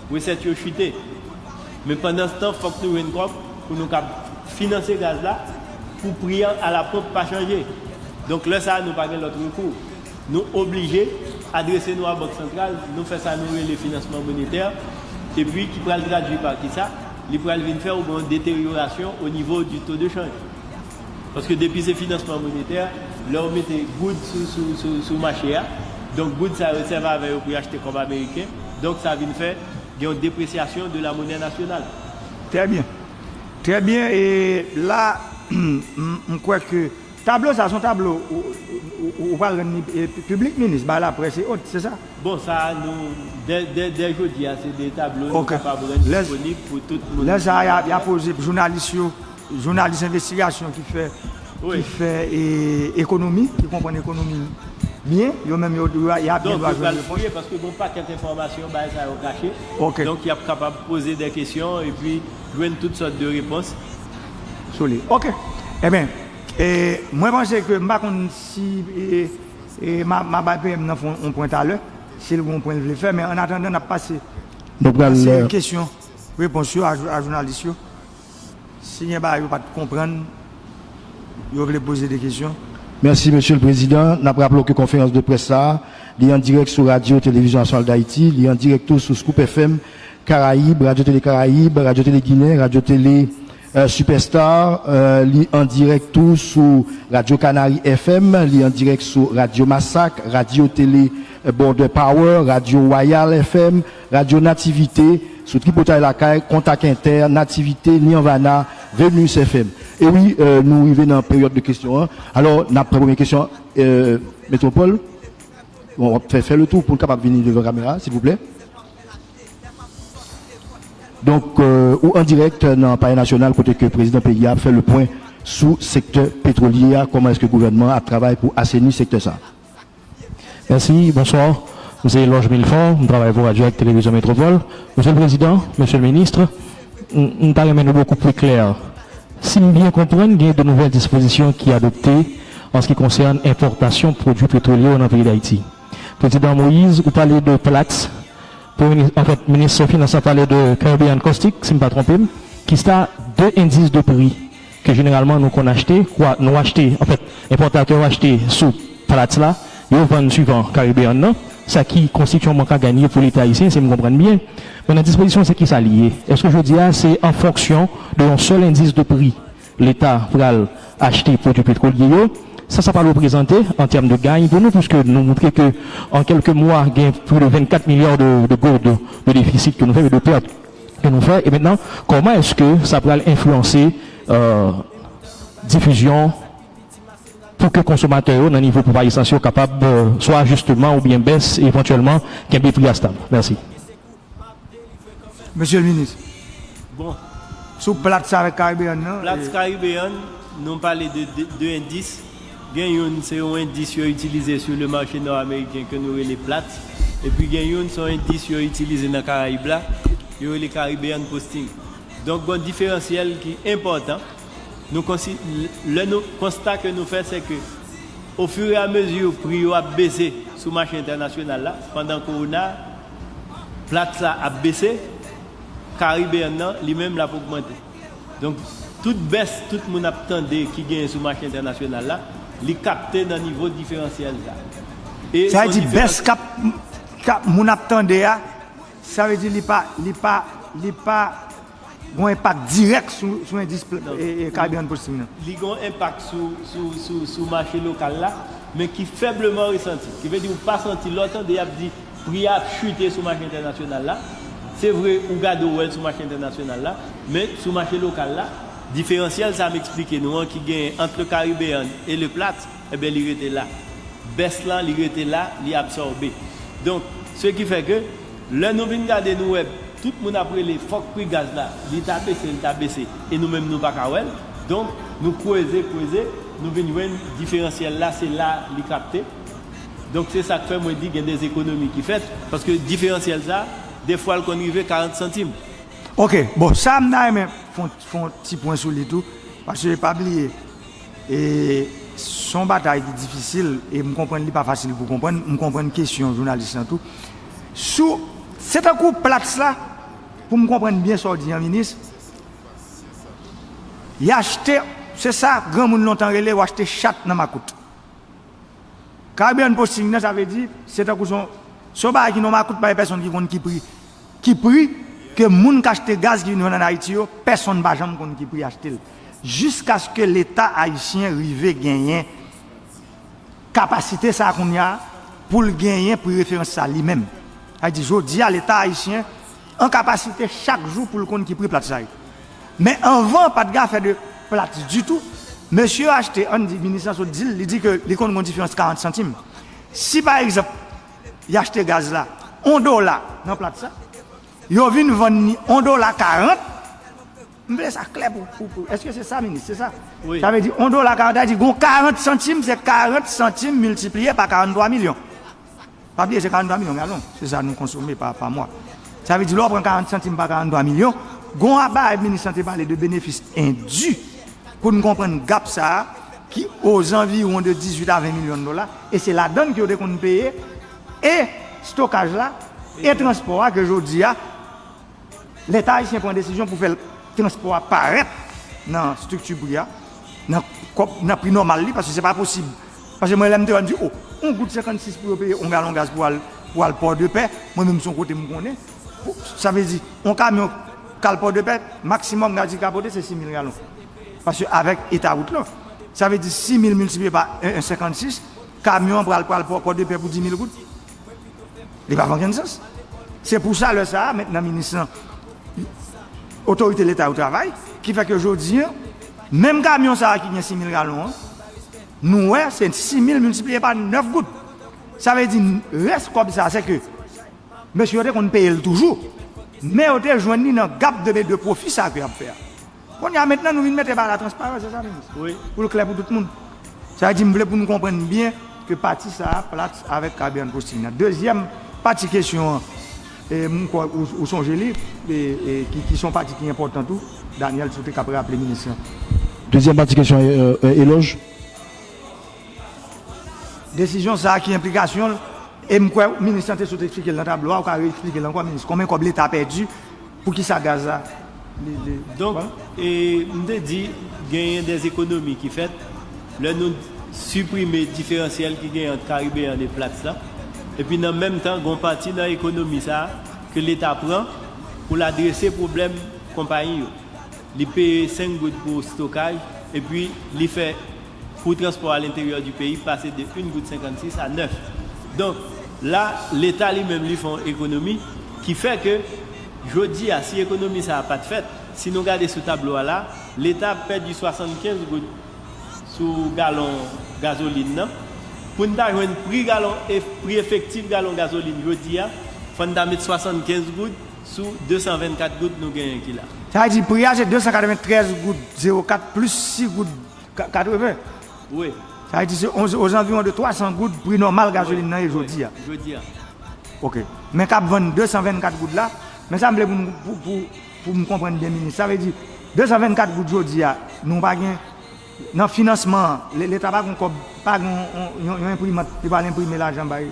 resèt yo chite. Men pandanstan, fòk nou jwenn kòb pou nou kab finanse gaz la, pou pri an a la ponp pa chanje. Donk, lè sa a, nou pa gen lòt rekou. Nou oblije adrese nou a Bank Santral, nou fè sa nou rele finansman monetè, epi ki pral tradui pa kisa? Li pral vin fè ou gen yon deteryorasyon o nivo di to de chanj. Paske depi se finansman monetè, lè w mete goud sou, sou, sou, sou mache a, donk goud sa yo sèvi avè yo pou y achte kòb ameriken, donk sa vin fè gen yon depresyasyon de la monnaie nationale. Trè byen. Trè byen, e la, m, m kwè ke tablo sa, se yon tablo ou, ou, ou, ou pral rann li, e, piblik, minis, bay laprès e ot, se sa? Bon, sa a, nou, dè, dè, dè jodi a, se de tablo nou kapab rann disponib pou tout moun. Lè sa a, y a, y a poze jounalis yo, jounalis envestigasyon ki fè, ki fè, e, ekonomi, ki konprann ekonomi byen, yo menm yo, yo, y a byen dwa jwenn repons. Donk, yo pral fouye paske gon pakèt enfòmasyon, bagay sa yo kache. Donk, y ap kapab poze de kesyon epi jwenn tout sòt de repons. Solid. Oke. Ebyen, e, mwen panse ke m pa konn si e, e, m a, m a bay P M nan fè yon pwen talè, si l gen yon pwen l vle fè, men an atandan n ap pase. Nou pral, seri kesyon, repons yo a, a jounalis yo. Si gen bagay yo pa t konprann, yo vle poze de kesyon. Mèsi, Mesye le Prezidan. N ap raple w ke konferans de près sa a, li an dirèk sou Radyo Televizyon Nasyonal d Ayiti, li an dirèk tou sou Scoop F M Karayib, Radyo Tele Karayib, Radyo Tele Ginen, Radyo Tele, euh, Superstar, euh, li an dirèk tou sou Radyo Kanari F M, li an dirèk sou Radyo Masak, Radyo Tele, euh, Border Power, Radyo Wayal F M, Radyo Nativite, sou Tripotay Lakay, Kontak Entè, Nativite, Nirvana, Venus F M. E wi, euh, nou rive nan peryòd de kesyon an. Alò, n ap pran premye kesyon, euh, Metropole. Bon, w ap fè, fè le tou pou l kapab vini devan kamera, silvouplè. Donk, euh, ou an dirèk nan Palè Nasyonal kote ke prezidan peyi a ap fè le pwen sou sektè petwolye a, kòman èske gouvènman an ap travay pou aseni sektè sa a. Mèsi, bonswa. M se Loge Milfort, m travay pou Radyo ak Televizyon Metropole. Mesye le Prezidan, Mesye le Minis, m, m ta renmen nou bokou pli klè. Si m byen konprann, gen de nouvèl dispozisyon ki adopte an se ki konsène enpòtasyon pwodui petwolye yo nan peyi Dayiti. Prezidan Moïse, ou pale de Platts. Premye minis, anfèt, minis finans la pale de Caribbean Caustic, si m pa twonpe m, ki se ta de endis de pri ke jeneralman nou konn achte, kwa, nou achte, anfèt, enpòtatè yo achte sou Platts la, yo vann swivan Caribbean nan, sa ki konstitye yon mank a ganye pou Leta ayisyen, si m konprann byen. Men nan dispozisyon, se kisa li ye? Èske jodi a, se an fonksyon de yon sèl endis de pri Leta pral achte pwodui petwolye yo? Sa, sa pral reprezante an tèm de gany pou nou, puiske nou montre ke an kèlke mwa, gen plis de vennkat milya de, de goud de defisit ke nou fè, de pèt ke nou fè. E mentnan, kòman èske sa pral enfliyanse, euh, difizyon pou ke konsomatè yo nan nivo ponp a esans yo kapab, euh, swa ajisteman oubyen bès, evantyèlman kenbe pri a stab? Mèsi. Mesye le Minis. Bon. Sou Platts avèk Caribbean nan, Platts e Caribbean, nou pale de, de, de endis. Gen youn, se yon endis yo itilize sou le mache nò ameriken ke nou rele Platts. Epi gen youn, se yon endis yo itilize nan Karayib la, yo rele Caribbean Posting. Donk, gon diferansyèl ki enpòtan. Nou konsi-, lè nou, konsta ke nou fè, se ke, ofiramezi pri yo ap bese sou mache entènasyonal la, pandan kowona, Platts la ap bese, Caribbean nan, li menm, l ap ogmante. Donk, tout bès tout moun ap tande ki genyen sou mache entènasyonal la, li kapte nan nivo diferansyèl sa. E sa vle di bès k ap, k ap, moun ap tande a, sa vle di li pa, li pa, li pa gon enpak dirèk sou, sou endis pl-, e, e, Caribbean Posting nan. Li gon enpak sou, sou, sou, sou mache lokal la, men ki fèbleman resanti. Ki vle di ou pa santi, lè w tande y ap di pri a ap chite sou mache entènasyonal la. Se vre, ou gade w wè l sou mache entènasyonal la, men sou mache lokal la, diferansyèl sa m eksplike nou an ki genyen ant le Caribbean e le Platts, ebyen, li rete la. Bès lan, li rete la, li absòbe. Donk, se ki fè ke, lè nou vin gade, nou wè tout moun ap rele fòk pri gaz la, li ta bese, li ta bese, e nou menm nou pa ka wè l. Donk, nou kreze, kreze, nou vin jwenn diferansyèl la, se la li kapte. Donk, se sa k fè mwen di gen de ekonomi ki fèt, paske diferansyèl sa, defwa l konn rive karant santim. Ok, bon, sa m ta renmen fè yon, fè yon ti pwen sou li tou, paske pa bliye, e, se yon batay ki difisil, e m konprann li pa fasil pou konprann, m konprann kesyon jounalis lan tou. Sou, se tankou Platts la, pou m konprann byen sa w di an, Minis, y achte, se sa granmoun lontan rele, w achte chat nan makout. Caribbean Posting nan, sa vle di, se tankou se yon, se yon bagay ki nan makout, pa gen pèsonn ki konn ki pri, ki pri ke moun k achte gaz ki vin vann ann Ayiti yo, pèsonn pa janm konn ki pri achte l. Jiskaske Leta ayisyen rive genyen kapasite sa a kounye a pou l genyen pri referans sa a li menm. Sa vle di, jodi a, Leta ayisyen an kapasite chak jou pou l konn ki pri Platts sa ye. Men anvan, pa t gen afè de Platts ditou. Mesye yo achte, ann di, minis lan sot di l, li di ke li konn gon diferans karant santim. Si, pa egzanp, y achte gaz la yon dola nan Platts sa, yo vin vann li yon dola karant, m vle sa klè pou, pou, pou, èske se sa, minis? Se sa? Wi. Sa vle di yon dola karant, sa vle di gon karant santim, se karant santim miltipliye pa karant twa milyon. Pa bliye, se karant twa milyon galon, se sa nou konsome pa, pa mwa. Sa vle di, lè w pran karant santim pa karant twa milyon, gon bagay minis lan te pale de benefis endu. pou n konprann gap sa a, ki ozanviwon de dizuit a ven milyon dola, e se ladann ke yo te konn peye, e stokaj la, e transpò a, ke jodi a, Leta ayisyen pran desizyon pou fè l, transpò a parèt nan estrikti pri a, nan kòb, nan pri nòmal li, paske se pa posib. Paske mwen, lè m te wè, m di, o, yon goud senkannsis pou yo peye yon galon gaz pou al, pou al Pòdepè, mwen menm, se yon kote m konnen. Pou, sa vle di, yon kamyon k al Pòdepè, maksimòm gaz li ka pote, se sis mil galon. Paske avèk eta wout lan, sa vle di sis mil miltipliye pa en, en senkannsis, kamyon an pral, pral Pò, Pòdepè pou dis mil goud. Li pa fè okenn sans. Se pou sa, lè sa a, mentnan minis lan, otorite Leta yo travay, ki fè ke jodi a, menm kamyon sa a ki gen sis mil galon an, nou wè, se sis mil miltipliye pa nèf goud. Sa vle di, rès kòb sa a, se ke mesye yo te konn peye l toujou, men yo te jwenn li nan gap de, de pwofi sa a ke y ap fè a. Kounye a, mentnan, nou vin mete ba la transparans, se sa, minis? Wi. Pou l klè pou tout moun. Sa vle di, m vle pou nou konprann byen ke pati sa a, Platts avèk Caribbean Posting nan. Dezyèm pati kesyon an, e m kwè ou, ou sonje li, e, e ki, ki se yon pati ki enpòtan tou. Daniel, si w te kab raple minis lan. Dezyèm pati kesyon, e, e, Elòj. Desizyon sa a ki enplikasyon l, e m kwè minis lan te sot eksplike l nan tablo a, ou ka re-eksplike l ankò, minis, konbyen kòb Leta pèdi, poukisa gaz la, li, li, Donk, bon. E, m te di, genyen dè ekonomi ki fèt, lè nou siprime diferansyèl ki genyen ant Caribbean e Platts la, epi nan menm tan, gon pati nan ekonomi sa a ke Leta pran pou l adrese pwoblèm konpayi yo. Li peye senk goud pou stokaj, epi li fè kou transpò a lenteryè di peyi pase de en goud senkannsis a nèf. Donk, la, Leta li menm, li fè yon ekonomi ki fè ke, jodi a, si ekonomi sa a pa t fèt, si nou gade sou tablo a la, Leta pèdi swasannkenz goud sou galon gazolin nan. Pou n ta jwenn pri galon, e, pri efektif galon gazolin jodi a, fò n ta met swasannkenz goud sou de san vennkat goud nou genyen ki la. Sa vle di pri a se de san katreventrèz goud zewo kat plis sis goud ka-, katreven. Wi. Sa vle di se on, ozanviwon de twa san goud pri nòmal gazolin nan ye jodi a. Jodi a. Ok. Men k ap vann de san vennkat goud la, men sa m vle pou m, pou, pou, pou m konprann byen, minis. Sa vle di de san vennkat goud jodi a, nou pa gen nan finansman an, Le-, Leta pa gen kòb, pa gen yon, yon, yon enprimant, li pa al enprime lajan bay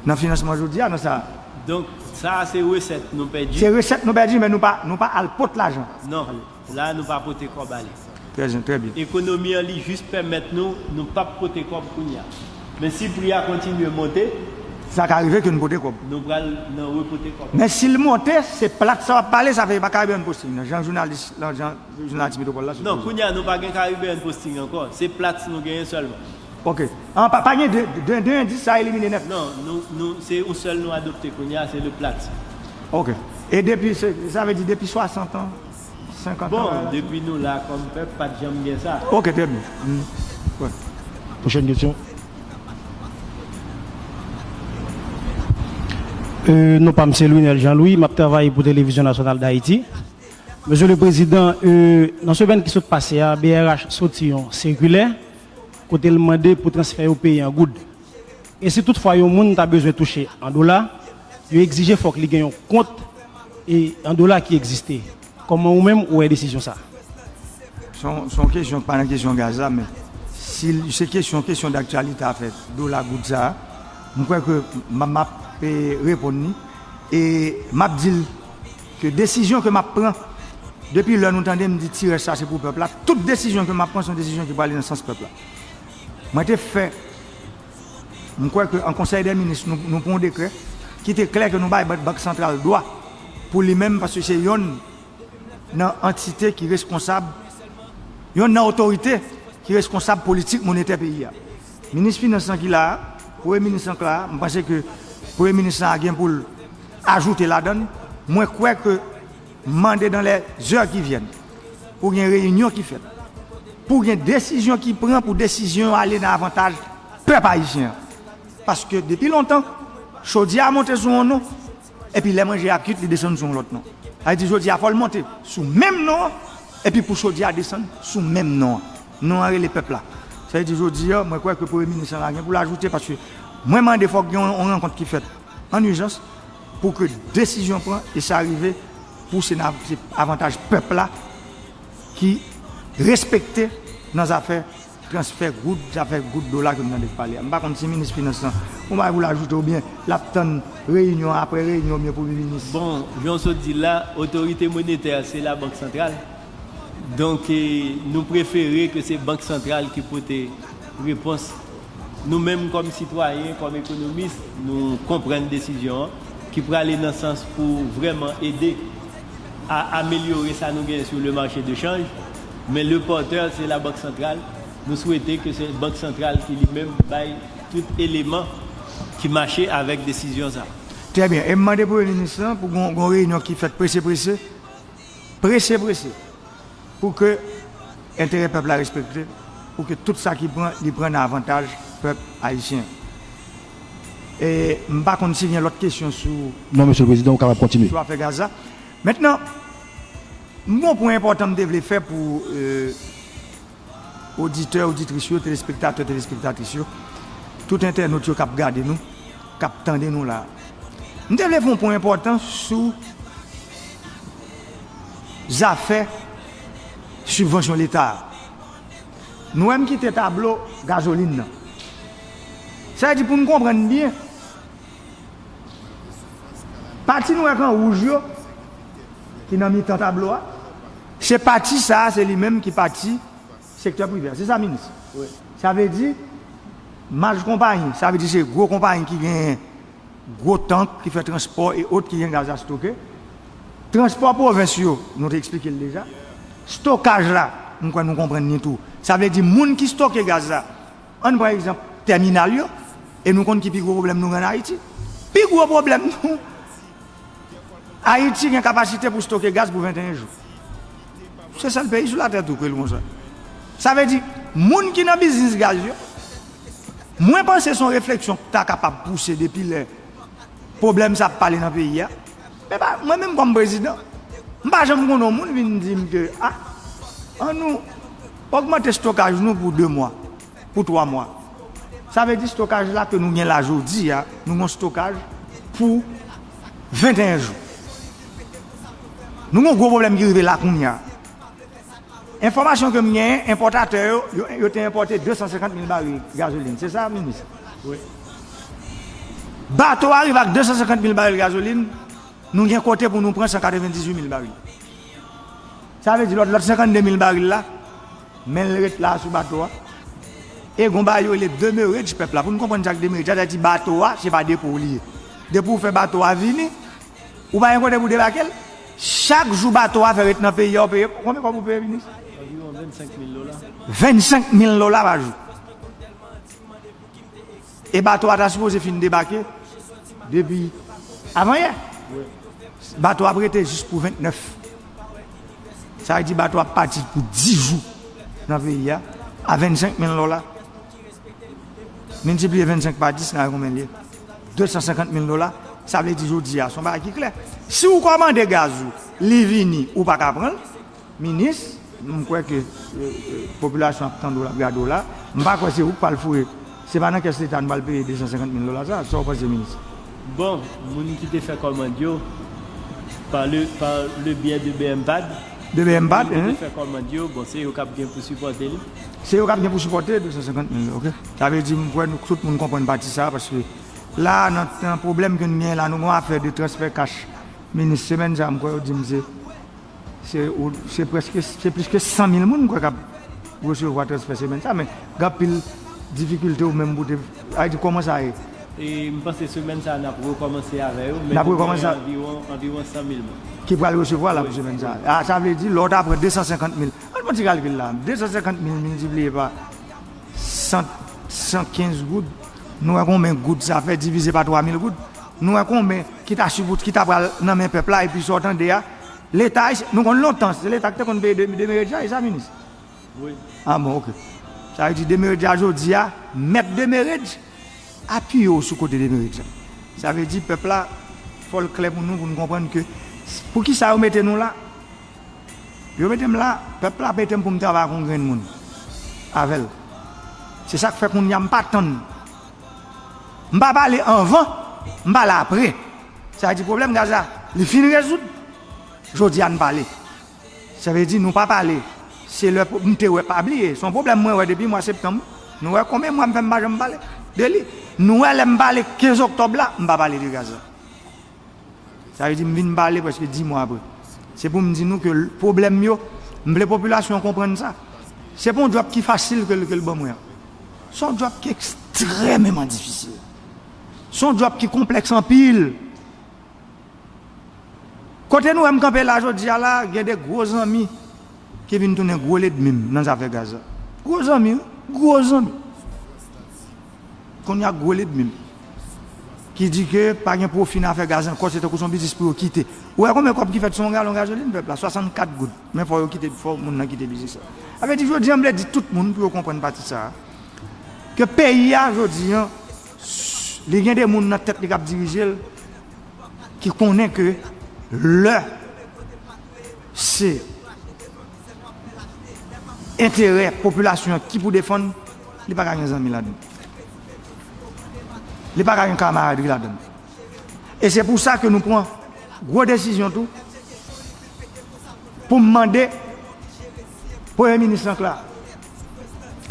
nan finansman jodi a, nan sa. Donk, sa a se resèt nou pèdi. Se resèt nou pèdi, men nou pa, nou pa al pot lajan. Non, la nou pa pote kòb ale. Trè byen, trè byen. Ekonomi an li jis pèmèt nou, nou p ap pote kòb kounye a. Men si pri a kontinye monte, sa ka rive ke n pote kòb. Nou pral nan repote kòb. Men si l monte, se Platts sa w ap pale, sa fè e pa Caribbean Posting nan, jan jounalis, lan, jan jounalis Metropole la sot. Non, kounye a nou pa gen Caribbean Posting ankò. Se Platts nou genyen sèlman. Ok. An, pa, pa gen de, de, de endis sa elimine nèt. Non, nou, nou, se yon sèl nou adopte kounye a, se le Platts. Ok. E depi, se, sa vle di depi swasant an, senkant an. Bon, depi nou la kòm pèp, pa t janm gen sa. Ok, trè byen. Mm. Wè. Pwochèn kesyon. Euh, non pa m se Louinel Jean Louis, m ap travay pou Televizyon Nasyonal d Ayiti. Mesye le Prezidan, euh, nan semèn ki sot pase a, B R H soti yon sikilè kote l mande pou transfè yo peye an goud. E si toutfwa yon moun ta bezwen touche an dola, yo egzije fòk li gen yon kont e an dola ki egziste. Kòman ou menm ou wè desizyon sa a? Se yon, se yon kesyon ki pa nan kesyon gaz la, men si l, se kesyon, kesyon daktyalite afè dola goud sa a, m kwè ke m, m ap, e, reponn li. E m ap di l ke desizyon ke m ap pran, depi lè nou tande m di ti rès sa se pou pèp la, tout desizyon ke m ap pran se yon desizyon ki prale nan sans pèp la. Mwen te fè, m kwè ke an Konsèy dè Minis, nou, nou pran yon dekrè ki te klè ke nou bay Bank, Bank Santral dwa pou li menm, paske se yonn nan antite ki reskonsab, yonn nan otorite ki reskonsab politik monetè peyi a. Minis Finans lan ki la a, Premye Minis lan ki la a, m panse ke Premye Minis lan a gen pou l ajoute ladan l. Mwen kwè ke mande dans les heures qui viennent, pou gen reyinyon ki fèt, pou gen desizyon ki pran, pou desizyon yo ale nan avantaj pèp ayisyen an. Paske depi lontan, chodyè a monte sou yon non, epi lè manje a kuit, li desann sou yon lòt non. Sa vle di jodi a, fò l monte sou menm non an, epi pou chodyè a desann sou menm non an. Non an rele pèp la. Sa vle di jodi a, mwen kwè ke Premye Minis lan gen pou l ajoute, paske mwen mande fòk gen yon, yon rankont ki fèt an ijans pou ke desizyon pran e sa rive pou se nan, se avantaj pèp la ki respekte nan zafè transfè goud, zafè goud dola ke m tande k pale a. M pa konn si minis finans lan, yon bagay pou l ajoute oubyen l ap tann reyinyon apre reyinyon oubyen premye minis. Bon, jan w sot di l la, otorite monetè se Labank Santral. Donk, e, nou prefere ke se Bank Santral ki pote repons. Nou menm, kòm sitwayen, kòm ekonomis, nou konprann desizyon an, ki prale nan sans pou vrèman ede a amelyore sa nou genyen sou le marché de change. Men le pòtè, se Labank Santral. Nou swete ke se Bank Santral ki li menm bay tout eleman ki mache avèk desizyon sa. Trè byen. E m mande Premye Minis lan pou gon, gon reyinyon ki fèt prese prese, prese prese, pou ke enterè pèp la respekte, pou ke tout sa ki pran, li pran nan avantaj pèp ayisyen. E m pa konn si gen lòt kesyon sou, Non, Mesye le Prezidan, ou kapab kontinye. Sou afè gaz la. Mentnan, m gon pwen enpòtan m te vle fè pou, e, oditè, oditris yo, telespektatè, telespektatris yo, tout entènot yo k ap gade nou, k ap tande nou la. M te vle fè yon pwen enpòtan sou zafè sibvansyon Leta a. Nou wè m kite tablo gazolin nan. Sa vle di pou n konprann byen, pati nou wè k an wouj yo, ki nan mitan tablo a, se pati sa a, se li menm ki pati sektè prive a. Se sa, minis? Wi. Sa vle di, maj konpayi, sa vle di se gwo konpayi ki genyen gwo tank, ki fè transpò e ot, ki gen gaz a stoke. Transpò pwovens yo, nou te eksplike l deja. Stokaj la, m kwè nou konprann li tou. Sa vle di moun ki stoke gaz la, ann pran egzanp tèminal yo, e nou konn ki pi gwo pwoblèm nou gen ann Ayiti. Pi gwo pwoblèm nou, Ayiti gen kapasite pou stoke gaz pou venteyen jou. Se sèl peyi sou latè tou k rele konsa. Sa vle di, moun ki nan biznis gaz yo, mwen panse se yon refleksyon k ta kapab pouse depi lè pwoblèm sa ap pale nan peyi a. Men pa, mwen menm kòm prezidan, m pa janm konnen yon moun vin di m ke, a, ann nou ogmante stokaj nou pou de mwa, pou twa mwa. Sa vle di stokaj la ke nou gen la jodi a, nou gen yon stokaj pou venteyen jou. Nou gen yon gwo pwoblèm ki rive la kounye a. Enfòmasyon ke m genyen, enpòtatè yo, yo, yo te enpòte de san senkant mil baril gazolin. Se sa, minis? Wi. Bato a rive ak de san senkant mil baril gazolin, nou gen kote pou nou pran san katrevendizuit mil baril. Sa vle di lòt, lòt senkannde mil baril la, men l ret la sou bato a. E gon bagay yo rele demurrage pèp la. Pou n konprann sa k demurrage, sa vle di bato a, se pa depo li ye. Depi w fè bato a vini, ou pa gen kote pou debake l. Chak jou bato a fè ret nan peyi a, ou peye, konbyen kòb ou peye, minis? Anviwon vennsenk mil dola. Vennsenk mil dola pa jou. E bato a ta sipoze fin debake depi avanyè. Bato a ap rete jis pou ventnèf. Sa vle di bato a ap pati pou dis jou nan peyi a, a vennsenk mil dola. Miltipliye vennsenk pa dis, n a wè konbyen l ye. De san senkant mil dola. Sa vle di jodi a, se yon bagay ki klè. Si w kòmande gaz ou, li vini, ou pa ka pran l, minis, m kwè ke, e, e, popilasyon ap tande w, l ap gade w la. M pa kwè se ou k pral foure. Se pa nan kès Leta nou pral peye de san senkant mil dola sa. Sa w panse, minis? Bon, moun ki te fè kòmand yo, par le, par le biais de B M pad, De B M pad, moun ki te fè kòmand yo, bon, se yo k ap gen pou sipòte li. Se yo k ap gen pou sipòte de san senkant mil, oke. Sa vle di, m kwè nou, tout moun konprann pati sa, paske la, nan, nan pwoblèm ke n gen la, nou gon afè de transfè kach. Minis, semèn sa, m kwè yo di m se, se, ou, se prèske, se plis ke san mil moun, m kwè, k ap resevwa transfè semèn sa, men gen anpil difikilte ou menm pou te, a di, kòman sa ye? E m panse semèn sa, n ap rekòmanse avè yo, men N ap nou rekòmanse gen a- anviwon, anviwon san mil moun. Ki pral resevwa la pou semèn sa. A, sa vle di, lè w ta pran de san senkant mil, ann fè yon ti kalkil la, de san senkant mil miltipliye pa san, san kenz goud, nou wè konbyen goud sa fè divize pa twa mil goud, nou wè konbyen ki ta sipòt, ki ta pral nan men pèp la, epi sa w tande a, Leta, nou konn lontan, se Leta ki te konn peye de, demerej la, e sa, minis? Wi. A bon, oke. Sa vle di demerej la jodi a, mèt demerej, apiye w sou kote demerej la. Sa vle di pèp la, fò l klè pou nou, pou n konprann ke, poukisa yo mete nou la? Yo mete m la, pèp la mete m pou m travay ak yon grenn moun. Avè l. Se sa k fè kounye a m pa tann. M pa pale anvan, m pale apre. Sa vle di pwoblèm gaz la, li fin rezoud. Jodi a n pale. Sa vle di nou pa pale Se lè pou, m te wè, pa bliye, se yon pwoblèm mwen wè depi mwa septanm. Nou wè konbyen mwa m fè m pa janm pale de li. Nou wè lè m pale kenz oktòb la, m pa pale de gaz la. Sa vle di m vin pale prèske dis mwa apre. Se pou m di nou ke l-, pwoblèm yo, m vle popilasyon an konprann sa. Se pa yon djòb ki fasil ke l, ke l ban mwen an. Se yon djòb ki ekstrèmeman difisil. Se yon djòb ki konplèks anpil. Kote nou wè m kanpe la jodi a la, gen de gwo zanmi ki vin tounen gwo lènmi m nan zafè gaz la. Gwo zanmi, wi, gwo zanmi. Kounye a gwo lènmi m ki di ke pa gen pwofi nan afè gaz ankò, se tankou se yon biznis pou yo kite. Ou wè konbyen kòb ki fèt sou yon galon gazolin, pèp la? Swasannkat goud. Men fò yo kite, fò moun nan kite biznis la. Sa vle di, jodi a, m vle di tout moun pou yo konprann pati sa a. Ke peyi a, jodi a, li gen de moun nan tèt li k ap dirije l, ki konnen ke lè se enterè popilasyon an ki pou defann, li pa ka gen zanmi ladan l. Li pa ka gen kamaradri ladan l. E se pou sa ke nou pran gwo desizyon tou pou m mande Premye Minis lan k la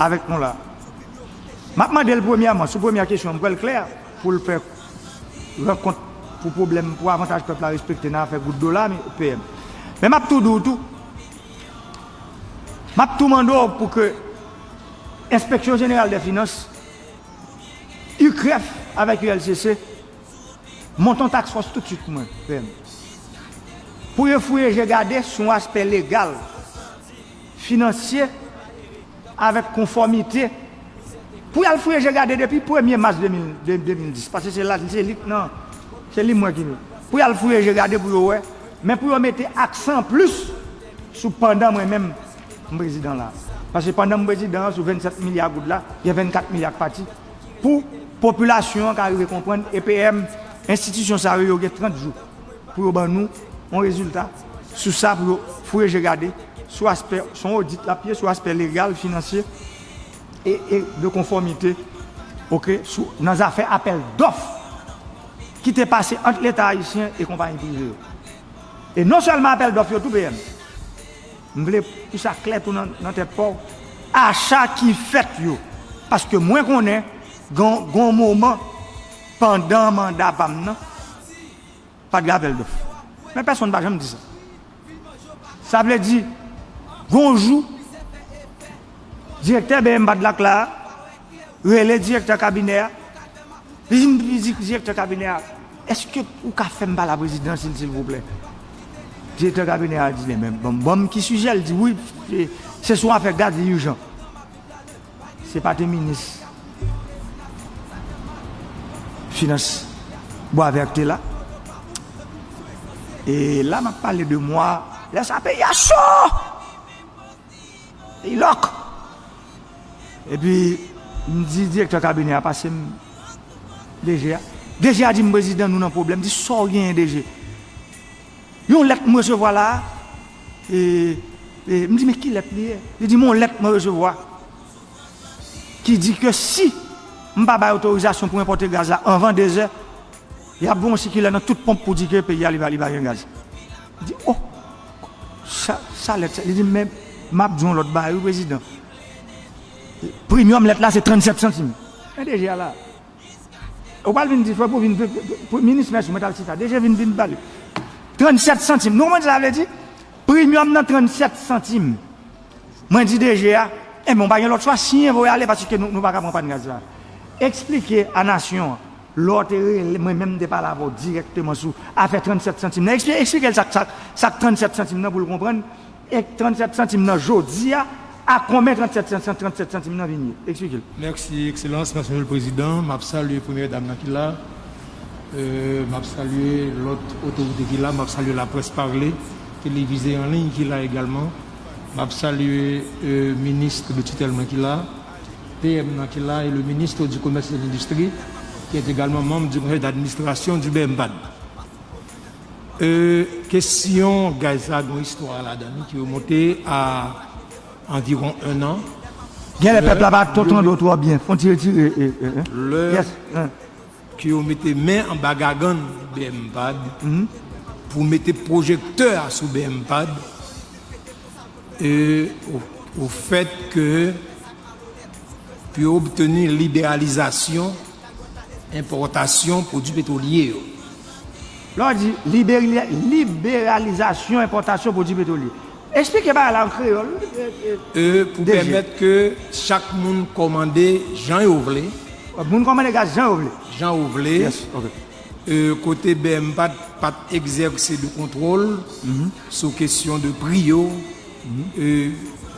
avèk nou la. M ap mande l premyèman, sou premyè kesyon, m kwè l klè pou l fè rankont pou pwoblèm, pou avantaj pèp la respekte nan afè goud do la, men P M. Men m ap tou di w tou, m ap tou mande w pou ke Enspeksyon Jeneral dè Finans, U C R E F avèk U L C C, monte yon task force tout swit pou mwen, P M. Pou yo fouye je gade sou yon aspè legal, finansye, avèk konfòmite. Pou y al fouye je gade depi premye mas de mil, de, de mil dis, paske se la, se li k nan, se li mwen ki. Pou y al fouye je gade pou yo wè, men pou yo mete aksan plis sou pandan mwen menm, m prezidan la. Paske pandan m prezidan an, sou vennsèt milya goud la, gen vennkat milya k pati. Pou popilasyon an ka rive konprann, E P M, enstitisyon sa yo, yo gen trant jou pou yo ban nou yon rezilta sou sa, pou yo fouye je gade sou aspè, se yon odit l ap ye, sou aspè legal, finansye e, e de konfòmite, oke, sou, nan zafè apèl dòf ki te pase ant Leta ayisyen e konpayi prive yo. E non sèlman apèl dòf yo tou, P M, m vle pou sa klè tou nan, nan tèt pa w, acha ki fèt yo. Paske mwen konnen, gon, gon moman, pandan manda pa m nan, pa t gen apèl dòf. Men pèsonn pa janm di sa. Sa vle di, gon jou, direktè B M P A D la k la a rele direktè kabinè a, li di, li di direktè kabinè a, èske ou ka fè m pale a prezidan, silvouplè? Direktè kabinè a di li, men ban m, ban m ki sijè? Li di, wi, se, se sou afè gaz, li ijan. Se pa te minis finans Bwavè k te la? E la, m ap pale de mwa, lè sa peyi a cho! Peyi lòk! Epi, m di direktè kabinè a, pase m D G a. D G a di m, prezidan, nou nan pwoblèm. M di, sa w genyen, D G? Yon lèt m resevwa la a, e, e, m di, men ki lèt li ye? Li di m, yon lèt mwen resevwa ki di ke si m pa bay otorizasyon pou enpòte gaz la anvan dezè, y ap voye yon sikilè nan tout ponp pou di ke peyi a li pa, li pa gen gaz. M di, o, sa, sa lèt sa? Li di m, men m ap di w yon lòt bagay, wi, prezidan. Premyòm lèt la, se trannsèt santim. Men D G a la. Ou pral vin di, fò pou vin, pou, pou, pou, minis, mèsi, mwen t al chita. D G vin, vin pale. Trannsèt santim. Nou konprann sa sa vle di? Premyòm nan trannsèt santim. Mwen di D G a, enben, w pa gen lòt chwa, siyen, voye ale, paske nou, nou pa ka pran pàn gaz la. Eksplike a nasyon an, lè w te rele, mwen menm m te pale avè w dirèkteman sou afè trannsèt santim nan. Ekspli-, eksplike l sa k, sa k, sa k trannsèt santim nan pou l konprann. E trannsèt santim nan jodi a, a konbyen trannsèt santim, trannsèt santim nan vin ye? Eksplike l. Mèsi, Ekselans, mèsi, Mesye le Prezidan. M ap salye Premyè Dam nan ki la. Euh, m ap salye lòt otorite ki la. M ap salye Laprès Pale, Televize an liy ki la egalman. M ap salye, euh, minis de titèl mwen ki la, P M nan ki la, e le ministre du Commerce et de l'Industrie, qui est également membre du conseil d'administration du B M P A D. Euh, kesyon gaz sa, gen yon istwa ladan li ki remonte a anviwon en an. Genlè pèp la pa t tande w twò byen. Fon ti retire, e, e, e. Lè ke yo mete men anba gagann B M P A D pou mete pwojektè a sou B M P A D, euh, au, au fait que pour obtenir libéralisation, importation produits pétroliers. Lè w di liberi- liberalizasyon enpòtasyon pwodui petwolye, eksplike bagay la an kreyòl. Euh, pour permettre que chaque monde commande Jean Yovlé. Moun kòmande gaz jan yo vle. Jean Yovlé. Yes, ok. Euh, kote B M pat pat egzèse de kontwòl sou kesyon de pri yo, euh,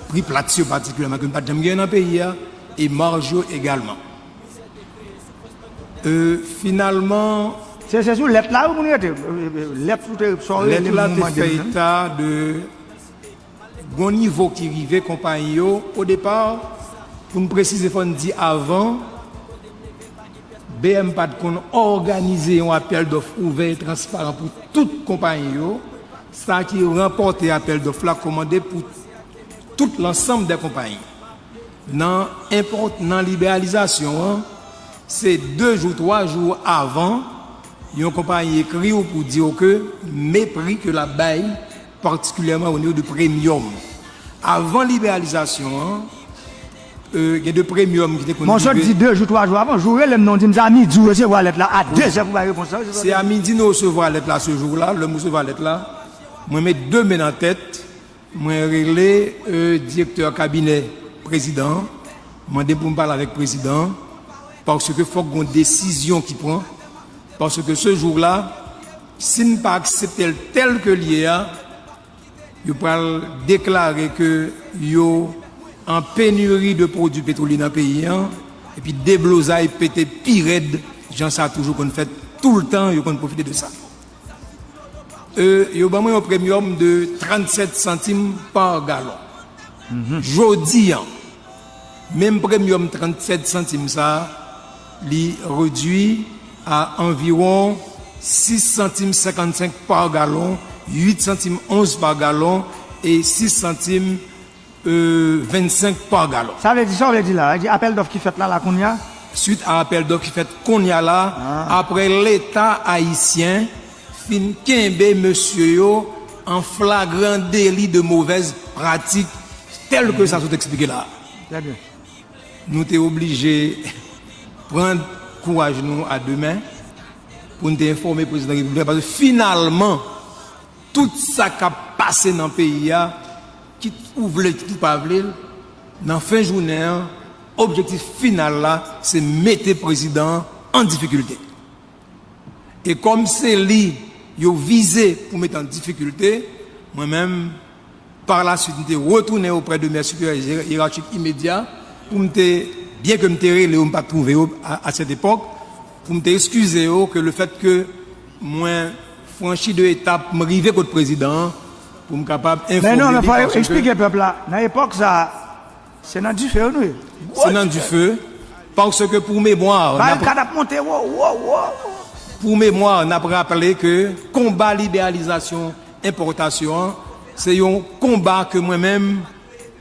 pri plat yo patikilyèman ke n pat janm genyen nan peyi a, e maj yo egalman. Euh, finalman, Se se sou lèt la wi moun rete. Lèt ou te sòre lèt la te fè eta de gon nivo ki rive konpayi yo. Odepa, pou n presize, fò n di avan, B M pat konn òganize yon apèl dòf ouvè e transparan pou tout konpayi yo. Sa ki ranpòte apèl dòf la kòmande pou tout lansanm dè konpayi. Nan enpòt nan liberalizasyon an, se de jou, twa jou avan, yon konpayi ekri w pou di w ke men pri ke l ap bay, patikilyèman o nivo de premyòm. Avan liberalizasyon an, euh, gen de premyòm ki te konn. Mwen sot di de jou, twa jou avan, jou rele m non, di m sa a midi ou resevwa lèt la, a dezè pou bay repons la. Se a midi nou resevwa lèt la, se jou la, lè m resevwa lèt la, mwen met de men nan tèt, mwen rele euh, direktè kabinè prezidan an, mande pou m pale avèk prezidan an, paske fòk gon desizyon ki pran, paske se jou la, si n pa aksepte l tèl ke l ye a, yo pral deklare ke yo an peniri de pwodui petwolye nan peyi an, epi deblozay pete pi rèd, jan sa toujou konn fèt toultan, yo konn pwofite de sa. Euh, yo ban mwen yon premyòm de trannsèt santim pa galon. Jodi an, menm premyòm trannsèt santim sa a, li redwi a anviwon sis santim senkannsenk pa galon, uit santim onz pa galon e sis santim euh, vennsenk pa galon. Sa vle di, sa w vle di la, di apèl dòf ki fèt la, la kounye a? Swit a apèl dòf ki fèt kounye a la, aprè Leta ayisyen fin kenbe mesye yo an flagran deli de movèz pratik, tèl ke sa sot eksplike la. Trè byen. Nou te oblije pran kouraj nou a de men pou n te enfòme prezidan repiblik la, paske finalman, tout sa k ap pase nan peyi a, kit ou vle, kit ou pa vle l, nan fen jounen an, objektif final la, se mete prezidan an an difikilte. E kòm se li yo vize pou mete an difikilte, mwen menm, par la suite, m te retounen oprè de mè siperyè yerachik imedya pou m te, byen ke m te rele yo, m pa t twouve yo a, a sèt epòk, pou m te eskize yo ke le fèt ke mwen franchi de etap, m rive kot prezidan an, pou m kapab enfòme li. Men non, men fò eksplike pèp la, nan epòk sa a, se nan dife nou ye. Se nan dife, paske pou memwa, barikad ap monte wo, wo, wo. Pou memwa, n ap raple ke konba liberalizasyon enpòtasyon an, se yon konba ke mwen menm,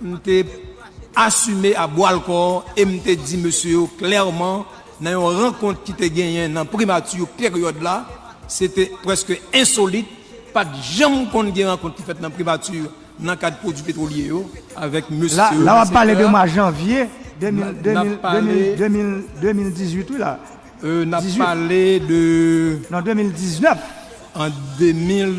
m te asime a bwa l kò e m te di mesye yo klèman nan yon rankont ki te genyen nan primati peryòd la, se te prèske ensolit, pa t janm konn gen rankont ki fèt nan primati nan kad pwodui petwolye yo avèk mesye yo. La, la w ap pale de mwa janvye de mil, de mil, de mil, de mil, de mil dizuit, wi la. Euh, n ap pale de. Non, de mil diznèf. An de mil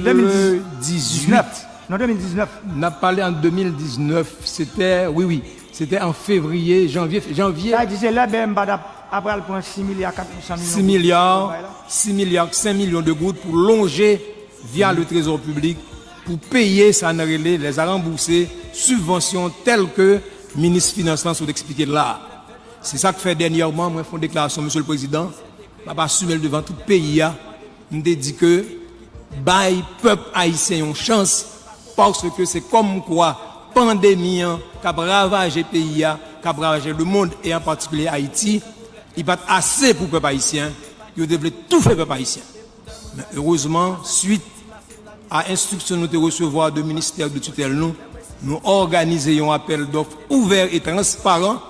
dizuit. Non, de mil diznèf. N ap pale an de mil diznèf, se te, wi, wi, se te an fevriye, janvye, janvye. Sa vle di se lè B M P ap, ap pral pran sis milya kat san milyon goud. Sis milya, sis milya senk milyon de goud pou lonje via le trezò piblik pou peye sa n rele les à rembourser, sibvansyon tèl ke minis finans lan sot eksplike la a. Se sa k fè dènyèman mwen fè yon deklarasyon, Mesye le Prezidan, m ap asime l devan tout peyi a, m te di ke bay pèp ayisyen yon chans, paske se kòmkwa pandemi an k ap ravaje peyi a, k ap ravaje lemonn e an patikilye Ayiti, li pa t ase pou pèp ayisyen, yo te vle toufe pèp ayisyen. Men erezman, swit a enstriksyon nou te resevwa de ministè de titèl nou, nou òganize yon apèl dòf ouvè e transparan,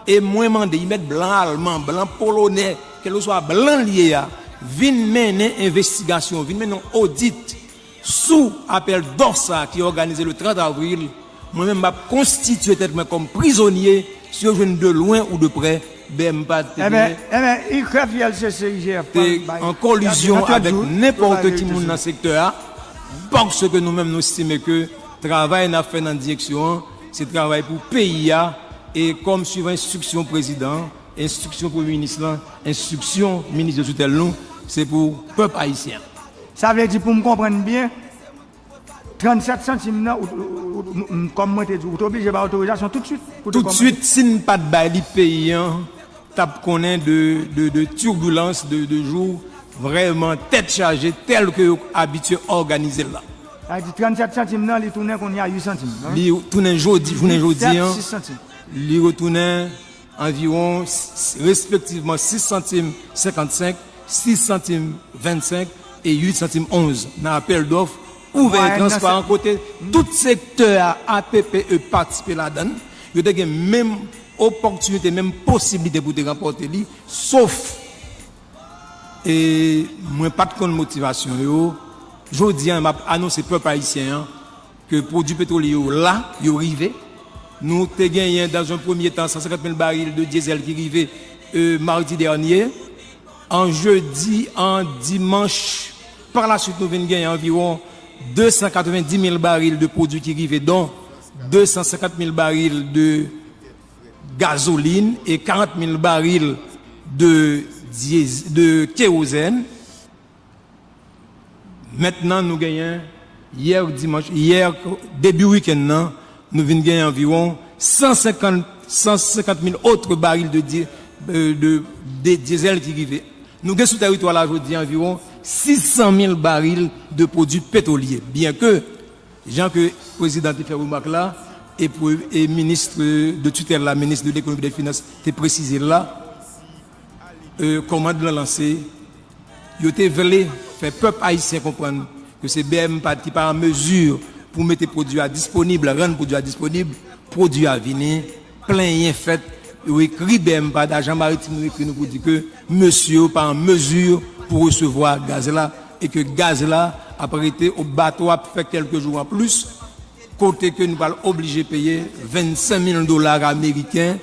e mwen mande, y mèt blan alman, blan polonè, kèlkeswa blan l ye a, vin mennen envestigasyon, vin mennen yon odit sou apèl dòf sa a ki òganize le trant avril Mwen menm, m ap konstitye tèt mwen kòm prizonye, si yo jwenn de lwen ou de prè, B M P A D te Enben, genyen enben, I K R F, I L C C, I G F, te pral bay an kolizyon avèk nenpòt ki moun nan sektè a, paske nou menm, nou estime ke travay n ap fè nan direksyon an, se travay pou peyi a, e kòm swivan enstriksyon prezidan an, enstriksyon premye minis lan, enstriksyon minis de tutèl nou, se pou pèp ayisyen an. Sa vle di, pou m konprann byen, trannsèt santim nan, ou, ou, ou, m, kòm mwen te di, ou te oblije bay otorizasyon toutswit pou te kòmanse. Toutswit, si n pa t bay li, peyi an t ap konnen de, de, de tibilans, de, de jou vrèman tèt chaje, tèl ke yo abitye òganize l la. Sa vle di, trannsèt santim nan, li tounen kounye a uit santim, non? Li tounen jodi, jounen jodi an, sis santim. Li retounen anviwon s-, respektivman sis santim senkannsenk, sis santim vennsenk e uit santim onz nan apèl dòf ouvè e transparan, kote tout sektè a, A P P E, patisipe ladan l. Yo te gen menm opòtinite, menm posiblite pou te ranpòte li, sof, e mwen pa t konn motivasyon yo. Jodi a, m ap anonse pèp ayisyen an ke pwodui petwolye yo la, yo rive. Nou te genyen, dans un premier temps, san senkant mil baril de dyezèl ki rive, euh, madi dènye. An jedi, an dimanch, pa la swit, nou vin genyen anviwon de san katrevenndis mil baril de pwodui ki rive, dont de san senkant mil baril de gazolin e karant mil baril de dyez-, de kerozèn. Mentnan, nou genyen, yè dimanch, yè, debi wikenn nan, nou vin genyen anviwon san senkant, san senkant mil otre baril de dye-, euh, de, de dyezèl ki rive. Nou gen sou tèritwa la jodi anviwon sis san mil baril de pwodui petwolye. Byenke, jan ke prezidan te fè remak la, e pou, e minis de tutèl la, minis de lekonomi e de finans, te presize l la, euh, kòmand lan lanse, yo te vle fè pèp ayisyen konprann ke se B M P A D ki pa an mezi pou mete pwodui a disponib, rann pwodui a disponib, pwodui a vini, plenyen fèt, yo ekri B M P A D, ajan maritim yo ekri nou pou di ke mesye yo pa an mezi pou resevwa gaz la, e ke gaz la ap rete o bato, ap fè kèlke jou an plis, kote ke nou pral oblije peye vennsenk mil dola ameriken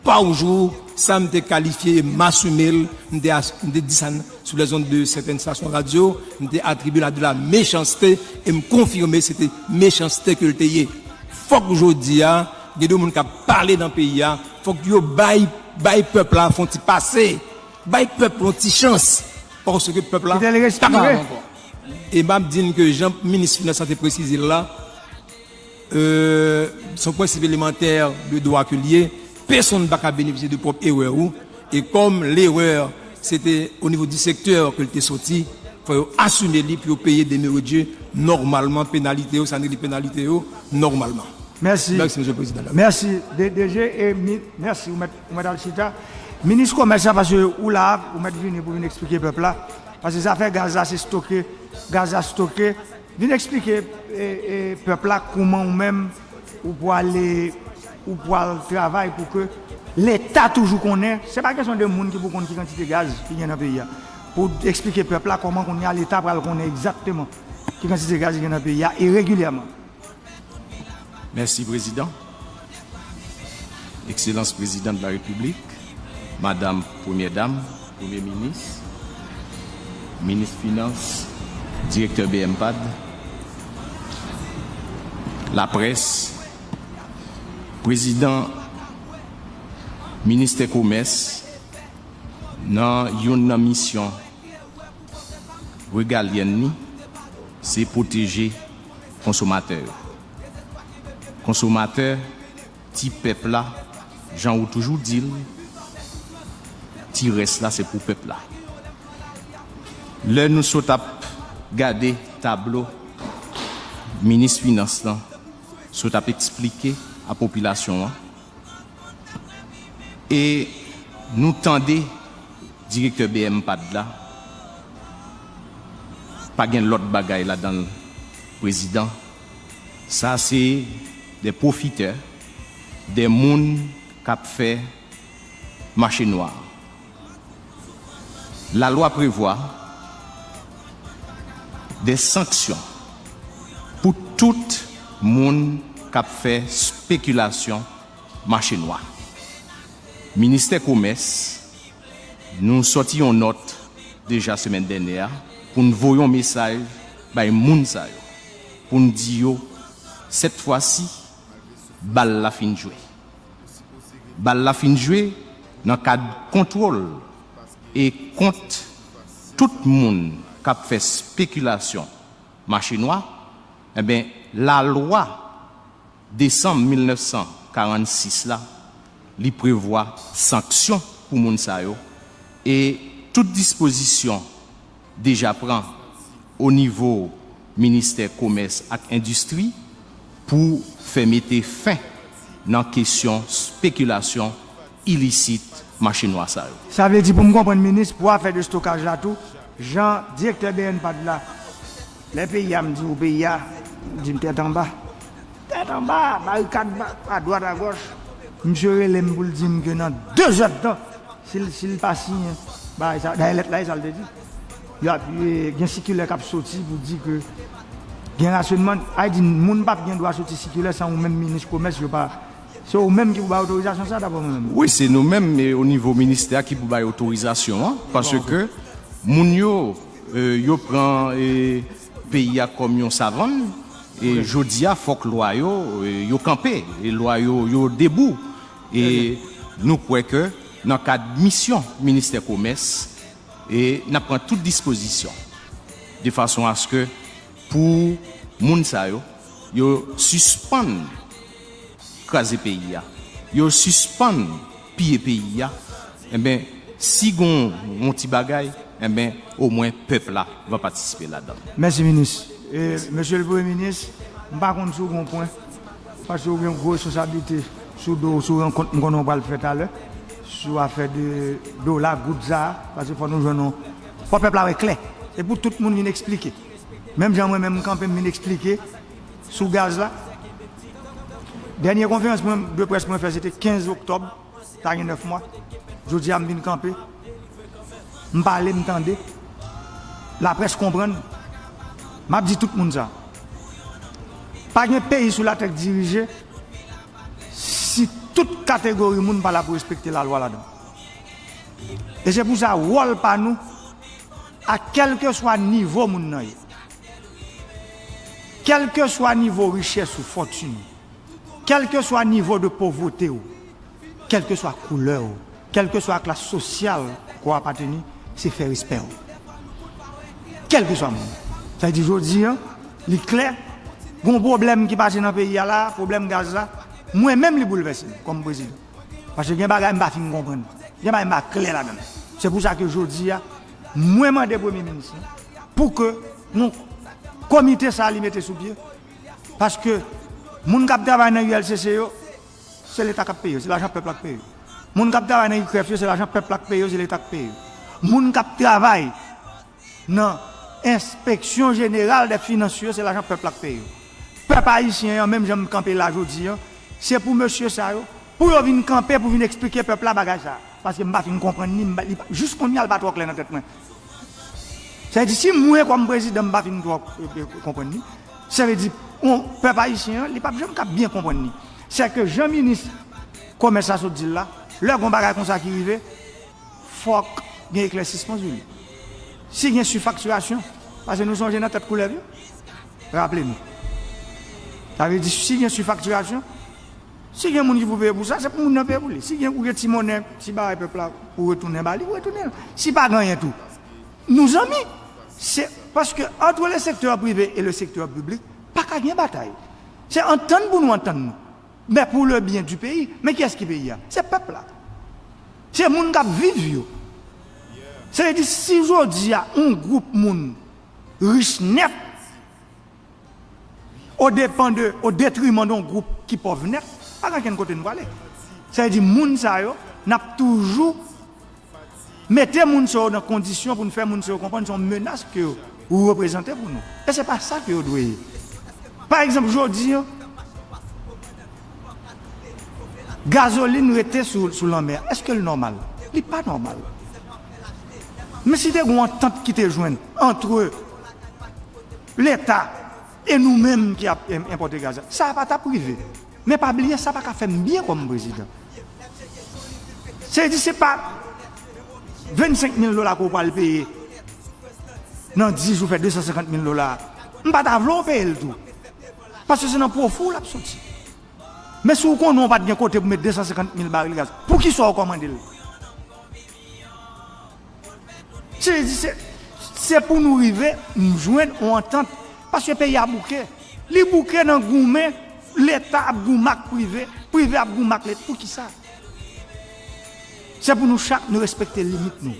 pa jou, sa m te kalifye e m asime l, m te as-, m te di sa n-, sou les ondes de certaines stations radio, m te atribye l a de la méchanceté, e m konfime se te mechanste ke l te ye. Fòk jodi a, gen de moun k ap pale nan peyi a, fòk yo bay, bay pèp la fon ti pase, bay pèp yon ti chans, paske pèp la pa kapab ankò. E m ap di n ke jan minis finans lan te presize l la, euh, se yon prensip elemantè de dwa ke l ye, pèsonn pa ka benefisye de pwòp erè ou, e kòm lerè se te o nivo di sektè ke l te soti, fò yo asime li pou yo peye demeure Dieu nòmalman, penalite yo, sa n rele penalite yo, nòmalman. Mèsi. Mèsi, Mesye Prezidan. Mèsi, D-, DG, e mi-, mèsi, ou mèt, ou mèt al chita. Minis Komès la, paske ou la, ou mèt vini pou vin eksplike pèp la, paske zafè gaz la, se stoke, gaz la stoke. Vin eksplike, e, e, pèp la kòman ou menm ou pwale, ou pwal travay pou ke Leta toujou konnen. Se pa kesyon de moun ki pou konn ki kantite gaz ki gen nan peyi a. Pou eksplike pèp la kòman kounye a Leta pral konnen egzakteman ki kantite gaz ki gen nan peyi a e regilyèman. Mèsi, Prezidan. Ekselans Prezidan de la Repiblik, Madam Premyè Dam, Premye Minis, Minis Finans, Direktè B M P A D, laprès, Prezidan Ministè Komès, nan youn nan misyon regalyèn li, se pwoteje konsomatè yo. Konsomatè, ti pèp la, jan ou toujou di l, ti rès la se pou pèp la. Lè nou sot ap gade tablo minis finans lan, sot ap eksplike a popilasyon an, e nou tande direktè B M P A D la, pa gen lòt bagay ladan l, Prezidan. Sa se de pwofitè, de moun k ap fè mache nwa. Lalwa prevwa de sanksyon pou tout moun k ap fè spekilasyon mache nwa. Ministè Komès, nou sòti yon nòt deja semèn dènyè a pou n voye yon mesaj bay moun sa yo, pou n di yo, sèt fwa si, bal la fin jwe. Bal la fin jwe nan kad kontwòl e kont tout moun k ap fè spekilasyon mache nwa, enben, lalwa desanm mil nèf san karannsis la, li prevwa sanksyon pou moun sa yo, e tout dispozisyon deja pran o nivo Ministè Komès ak Endistri pou fè mete fen nan kesyon spekilasyon ilisit mache nwa sa yo. Sa vle di, pou m konprann, minis, pou afè de stokaj la tou, jan direktè B N pad la, lè peyi a, m di w peyi a, di m tèt anba. Tèt anba, barikad ba- adwat agòch. Misye rele m pou l di m ke nan de zèdtan, si l, si l pa siyen bagay sa, dayè lèt la, e sa l te di. Y ap, e, gen sikilè k ap soti pou di ke gen rasyonman. Ay di, moun p ap gen dwa soti sikilè san ou menm minis komès, yo pa, se ou menm ki pou bay otorizasyon sa, daprè mwen menm. Wi, se nou menm, e, o nivo ministè a ki pou bay otorizasyon an, paske moun yo, e, yo pran, e, peyi a kòm yon savann, e jodi a, fòk lwa yo, e, yo kanpe, e lwa yo, yo debou. E nou kwè ke nan kad misyon Ministè Komès, e n ap pran tout dispozisyon de fason aske pou moun sa yo, yo sispann kraze peyi a, yo sispann piye peyi a, enben, si gon yon ti bagay, enben, omwen pèp la va patisipe ladan l. Mèsi, minis. E, mesye le Premye Minis, m pa konn si w gon pwen, paske w gen gwo responsablite sou do w, sou rankont m konnen w pral fè talè, sou afè de dola, goud sa a, paske fò nou jwenn yon, fò pèp la wè klè. Se pou tout moun vin eksplike. Menm jan mwen menm m kanpe, m vin eksplike sou gaz la. Dènye konferans mwen, de près mwen fè, se te kenz oktòb, sa gen nèf mwa. Jodi a, m vin kanpe. M pale, m tande. Laprès konprann. M ap di tout moun sa. Pa gen peyi sou latè k dirije si tout kategori moun pa la pou respekte lalwa ladan. E se pou sa, wòl pa nou, a kèlkeswa nivo moun nan ye, kèlkeswa nivo richès ou, fòtin ou, kèlkeswa nivo de povreté w, kèlkeswa koulè w, kèlkeswa klas sosyal ke w apateni, se fè respè w. Kèlkeswa moun. Sa vle di, jodi a, li klè, gon pwoblèm ki pase nan peyi a la, pwoblèm gaz la, mwen menm li boulvèse m kòm prezidan. Paske gen bagay m pa fin konprann. Gen bagay m pa klè ladan l. Se pou sa ke jodi a, mwen mande Premye Minis lan pou ke yon komite sa a li mete sou pye. Paske moun k ap travay nan U L C C yo, se Leta k ap peye yo, se lajan pèp la k peye yo. Moun k ap travay nan I K R E F yo, se lajan pèp la k peye yo, se Leta k peye yo. Moun k ap travay nan Enspeksyon Jeneral dè Finans yo, se lajan pèp la k peye yo. Pèp ayisyen an, menm jan m kanpe la jodi a, se pou mesye sa yo, pou yo vin kanpe, pou vin eksplike pèp la bagay sa a. Paske m pa fin konprann ni, m pa, li pa, jis kounye a, li pa twò klè nan tèt mwen. Sa vle di, si mwen, kòm prezidan, m pa fin twò, e, e, konprann ni, sa vle di, on, pèp ayisyen an, li p ap janm ka byen konprann ni. Sèke jan minis komès la sot di l la, lè gon bagay konsa ki rive, fòk gen eklèsisman sou li. Si gen sifaktirasyon, paske nou sonje nan tèt koulèv yo, raple nou. Sa vle di, si gen sifaktirasyon, si gen moun ki pou peye pou sa, se pou moun nan peye pou li. Si gen, ou gen ti monnen, ti bagay pèp la, pou retounen ba li, ou retounen l. Si pa gen anyen tou, nou zanmi. Se paske entre le secteur privé et le secteur public, pa ka gen batay. Se antann pou nou antann nou. Men pour le bien du pays, men kiyès ki peyi a? Se pèp la. Se moun k ap viv yo. Se vle di, si jodi a, yon gwoup moun rich nèt, o depan de, o detriman de yon gwoup ki pòv nèt, pa gen ankenn kote n prale. Sa vle di, moun sa yo, n ap toujou mete moun sa yo nan kondisyon pou n fè moun sa yo konprann se yon menas ke ou reprezante pou nou. E se pa sa ke yo dwe ye. Pa egzanp, jodi a, gazolin rete sou, sou lanmè a. Èske l nòmal? Li pa nòmal. Men si te gen yon antant ki te jwenn antre Leta, E nou menm ki ap enpòte gaz la, sa pa t ap rive. Men pa bliye, sa pa ka fè m byen kòm prezidan. Se di se pa vennsenk mil dola ke w pral peye nan dis jou fè de san senkant mil dola. M pa ta vle w peye l tou. Paske se nan pwofi w l ap soti. Men si w konnen w pa t gen kote pou met de san senkant mil baril gaz, poukisa w kòmande l? Se, se, se pou nou rive jwenn yon antant. Paske peyi a bouke. Li bouke nan goumen, Leta ap goumen ak prive, prive ap goumen ak Leta. Poukisa? Se pou nou chak nou respekte limit nou.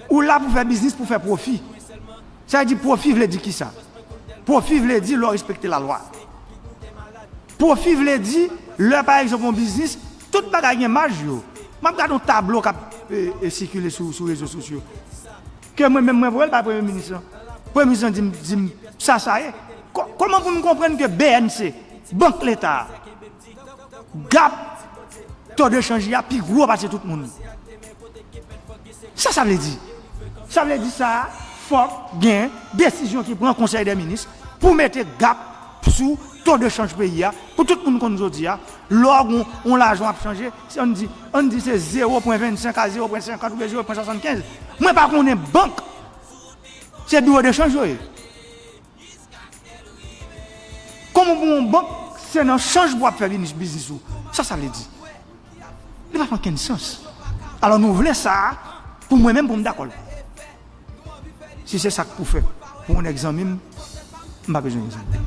Ou la pou fè biznis, pou fè pwofi. Sa vle di pwofi vle di kisa? Pwofi vle di lè w respekte lalwa. Pwofi vle di, lè pa egzanp yon biznis, tout bagay gen maj yo. M ap gade yon tablo k ap e, e, sikile sou, sou rezo sosyo. Ke mwen menm mwen voye l bay premye minis lan. Premye minis lan di m, di m sa sa ye. Kò- kòman pou m konprann ke B N C, Bank Leta, Gap, to de chanj li a pi gwo pase tout moun? Sa sa vle di? Sa vle di sa, fòk gen desizyon ki pran Konsèy dè Minis pou mete gap sou to de chanj peyi a, pou tout moun konn jodi a, lè w gen yon lajan w ap chanje, se, ann di, ann di se zewo pwen vennsenk a zewo pwen senkant oubyen zewo pwen swasannkenz. Mwen pa konnen bank, se biwo de chanj yo ye. Kòman pou yon bank, se nan chanj pou w ap fè biznis, biznis ou? Sa sa vle di? Li pa fè okenn sans. Alò nou vle sa, pou mwen menm pou m dakò l. Si se sa k pou fè pou yon nèg zanmi m, m pa bezwen yon zanmi.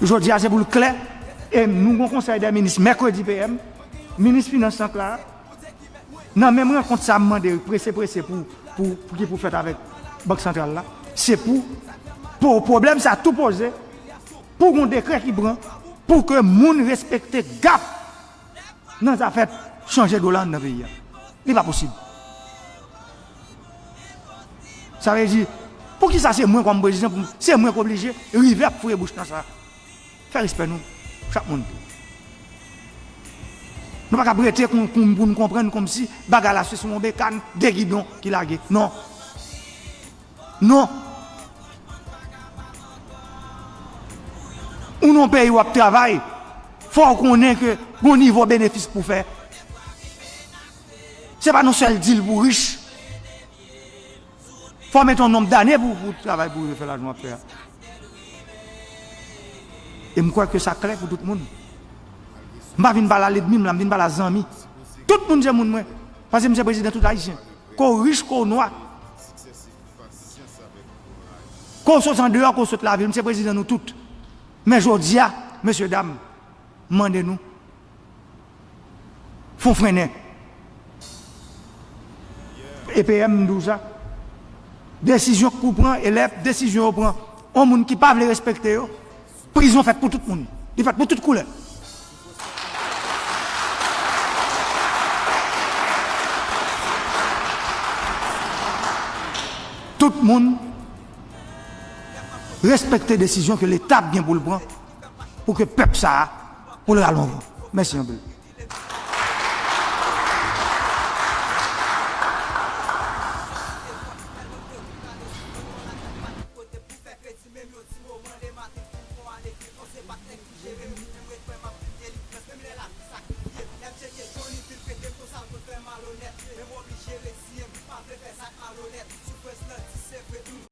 Jodi a se pou l klè, e nou gon konsèy dè minis mèkredi P M, minis finans lan Clara, nan menm rankont sa m mande prese prese pou, pou, pou ki pou fèt avèk Bank Santral la, se pou, pou pwoblèm sa tou poze, pou gon dekrè ki pran, pou ke moun respekte gap nan zafè chanje dola anndan peyi a. Li pa posib. Sa vle di, poukisa se mwen kòm prezidan, pou, se mwen k oblije rive ap foure bouch nan sa? Fè respè nou, chak moun. Nou pa ka ap rete pou, pou, pou n konprann kòmsi bagay la se sou yon bekàn, de gidon ki lage. Non. Non. Ou nan yon peyi w ap travay, fò w konnen ke gon nivo benefis pou fè. Se pa nan sèl dil pou rich. Fò w mete yon nonb dane pou, pou travay pou rive fè lajan w ap fè a. E m kwè ke sa klè pou tout moun. M pa vin pale a lènmi m la, m vin pale a zanmi. Tout moun se moun mwen. Paske m se prezidan tout Ayisyen. Ke w rich, ke w nwa. Ke w sot andeyò, ke w sot lavil, m se prezidan nou tout. Men jodi a, mesye dam, m mande nou, fon frennen. E P M m di w sa. Desizyon k pou pran, e lè desizyon yo pran, yon moun ki pa vle respekte yo, prizon fèt pou tout moun. Li fèt pou tout koulè. Tout moun respekte desizyon ke Leta ap gen pou l pran pou ke pèp sa a, pou l rale yon van. Mèsi anpil.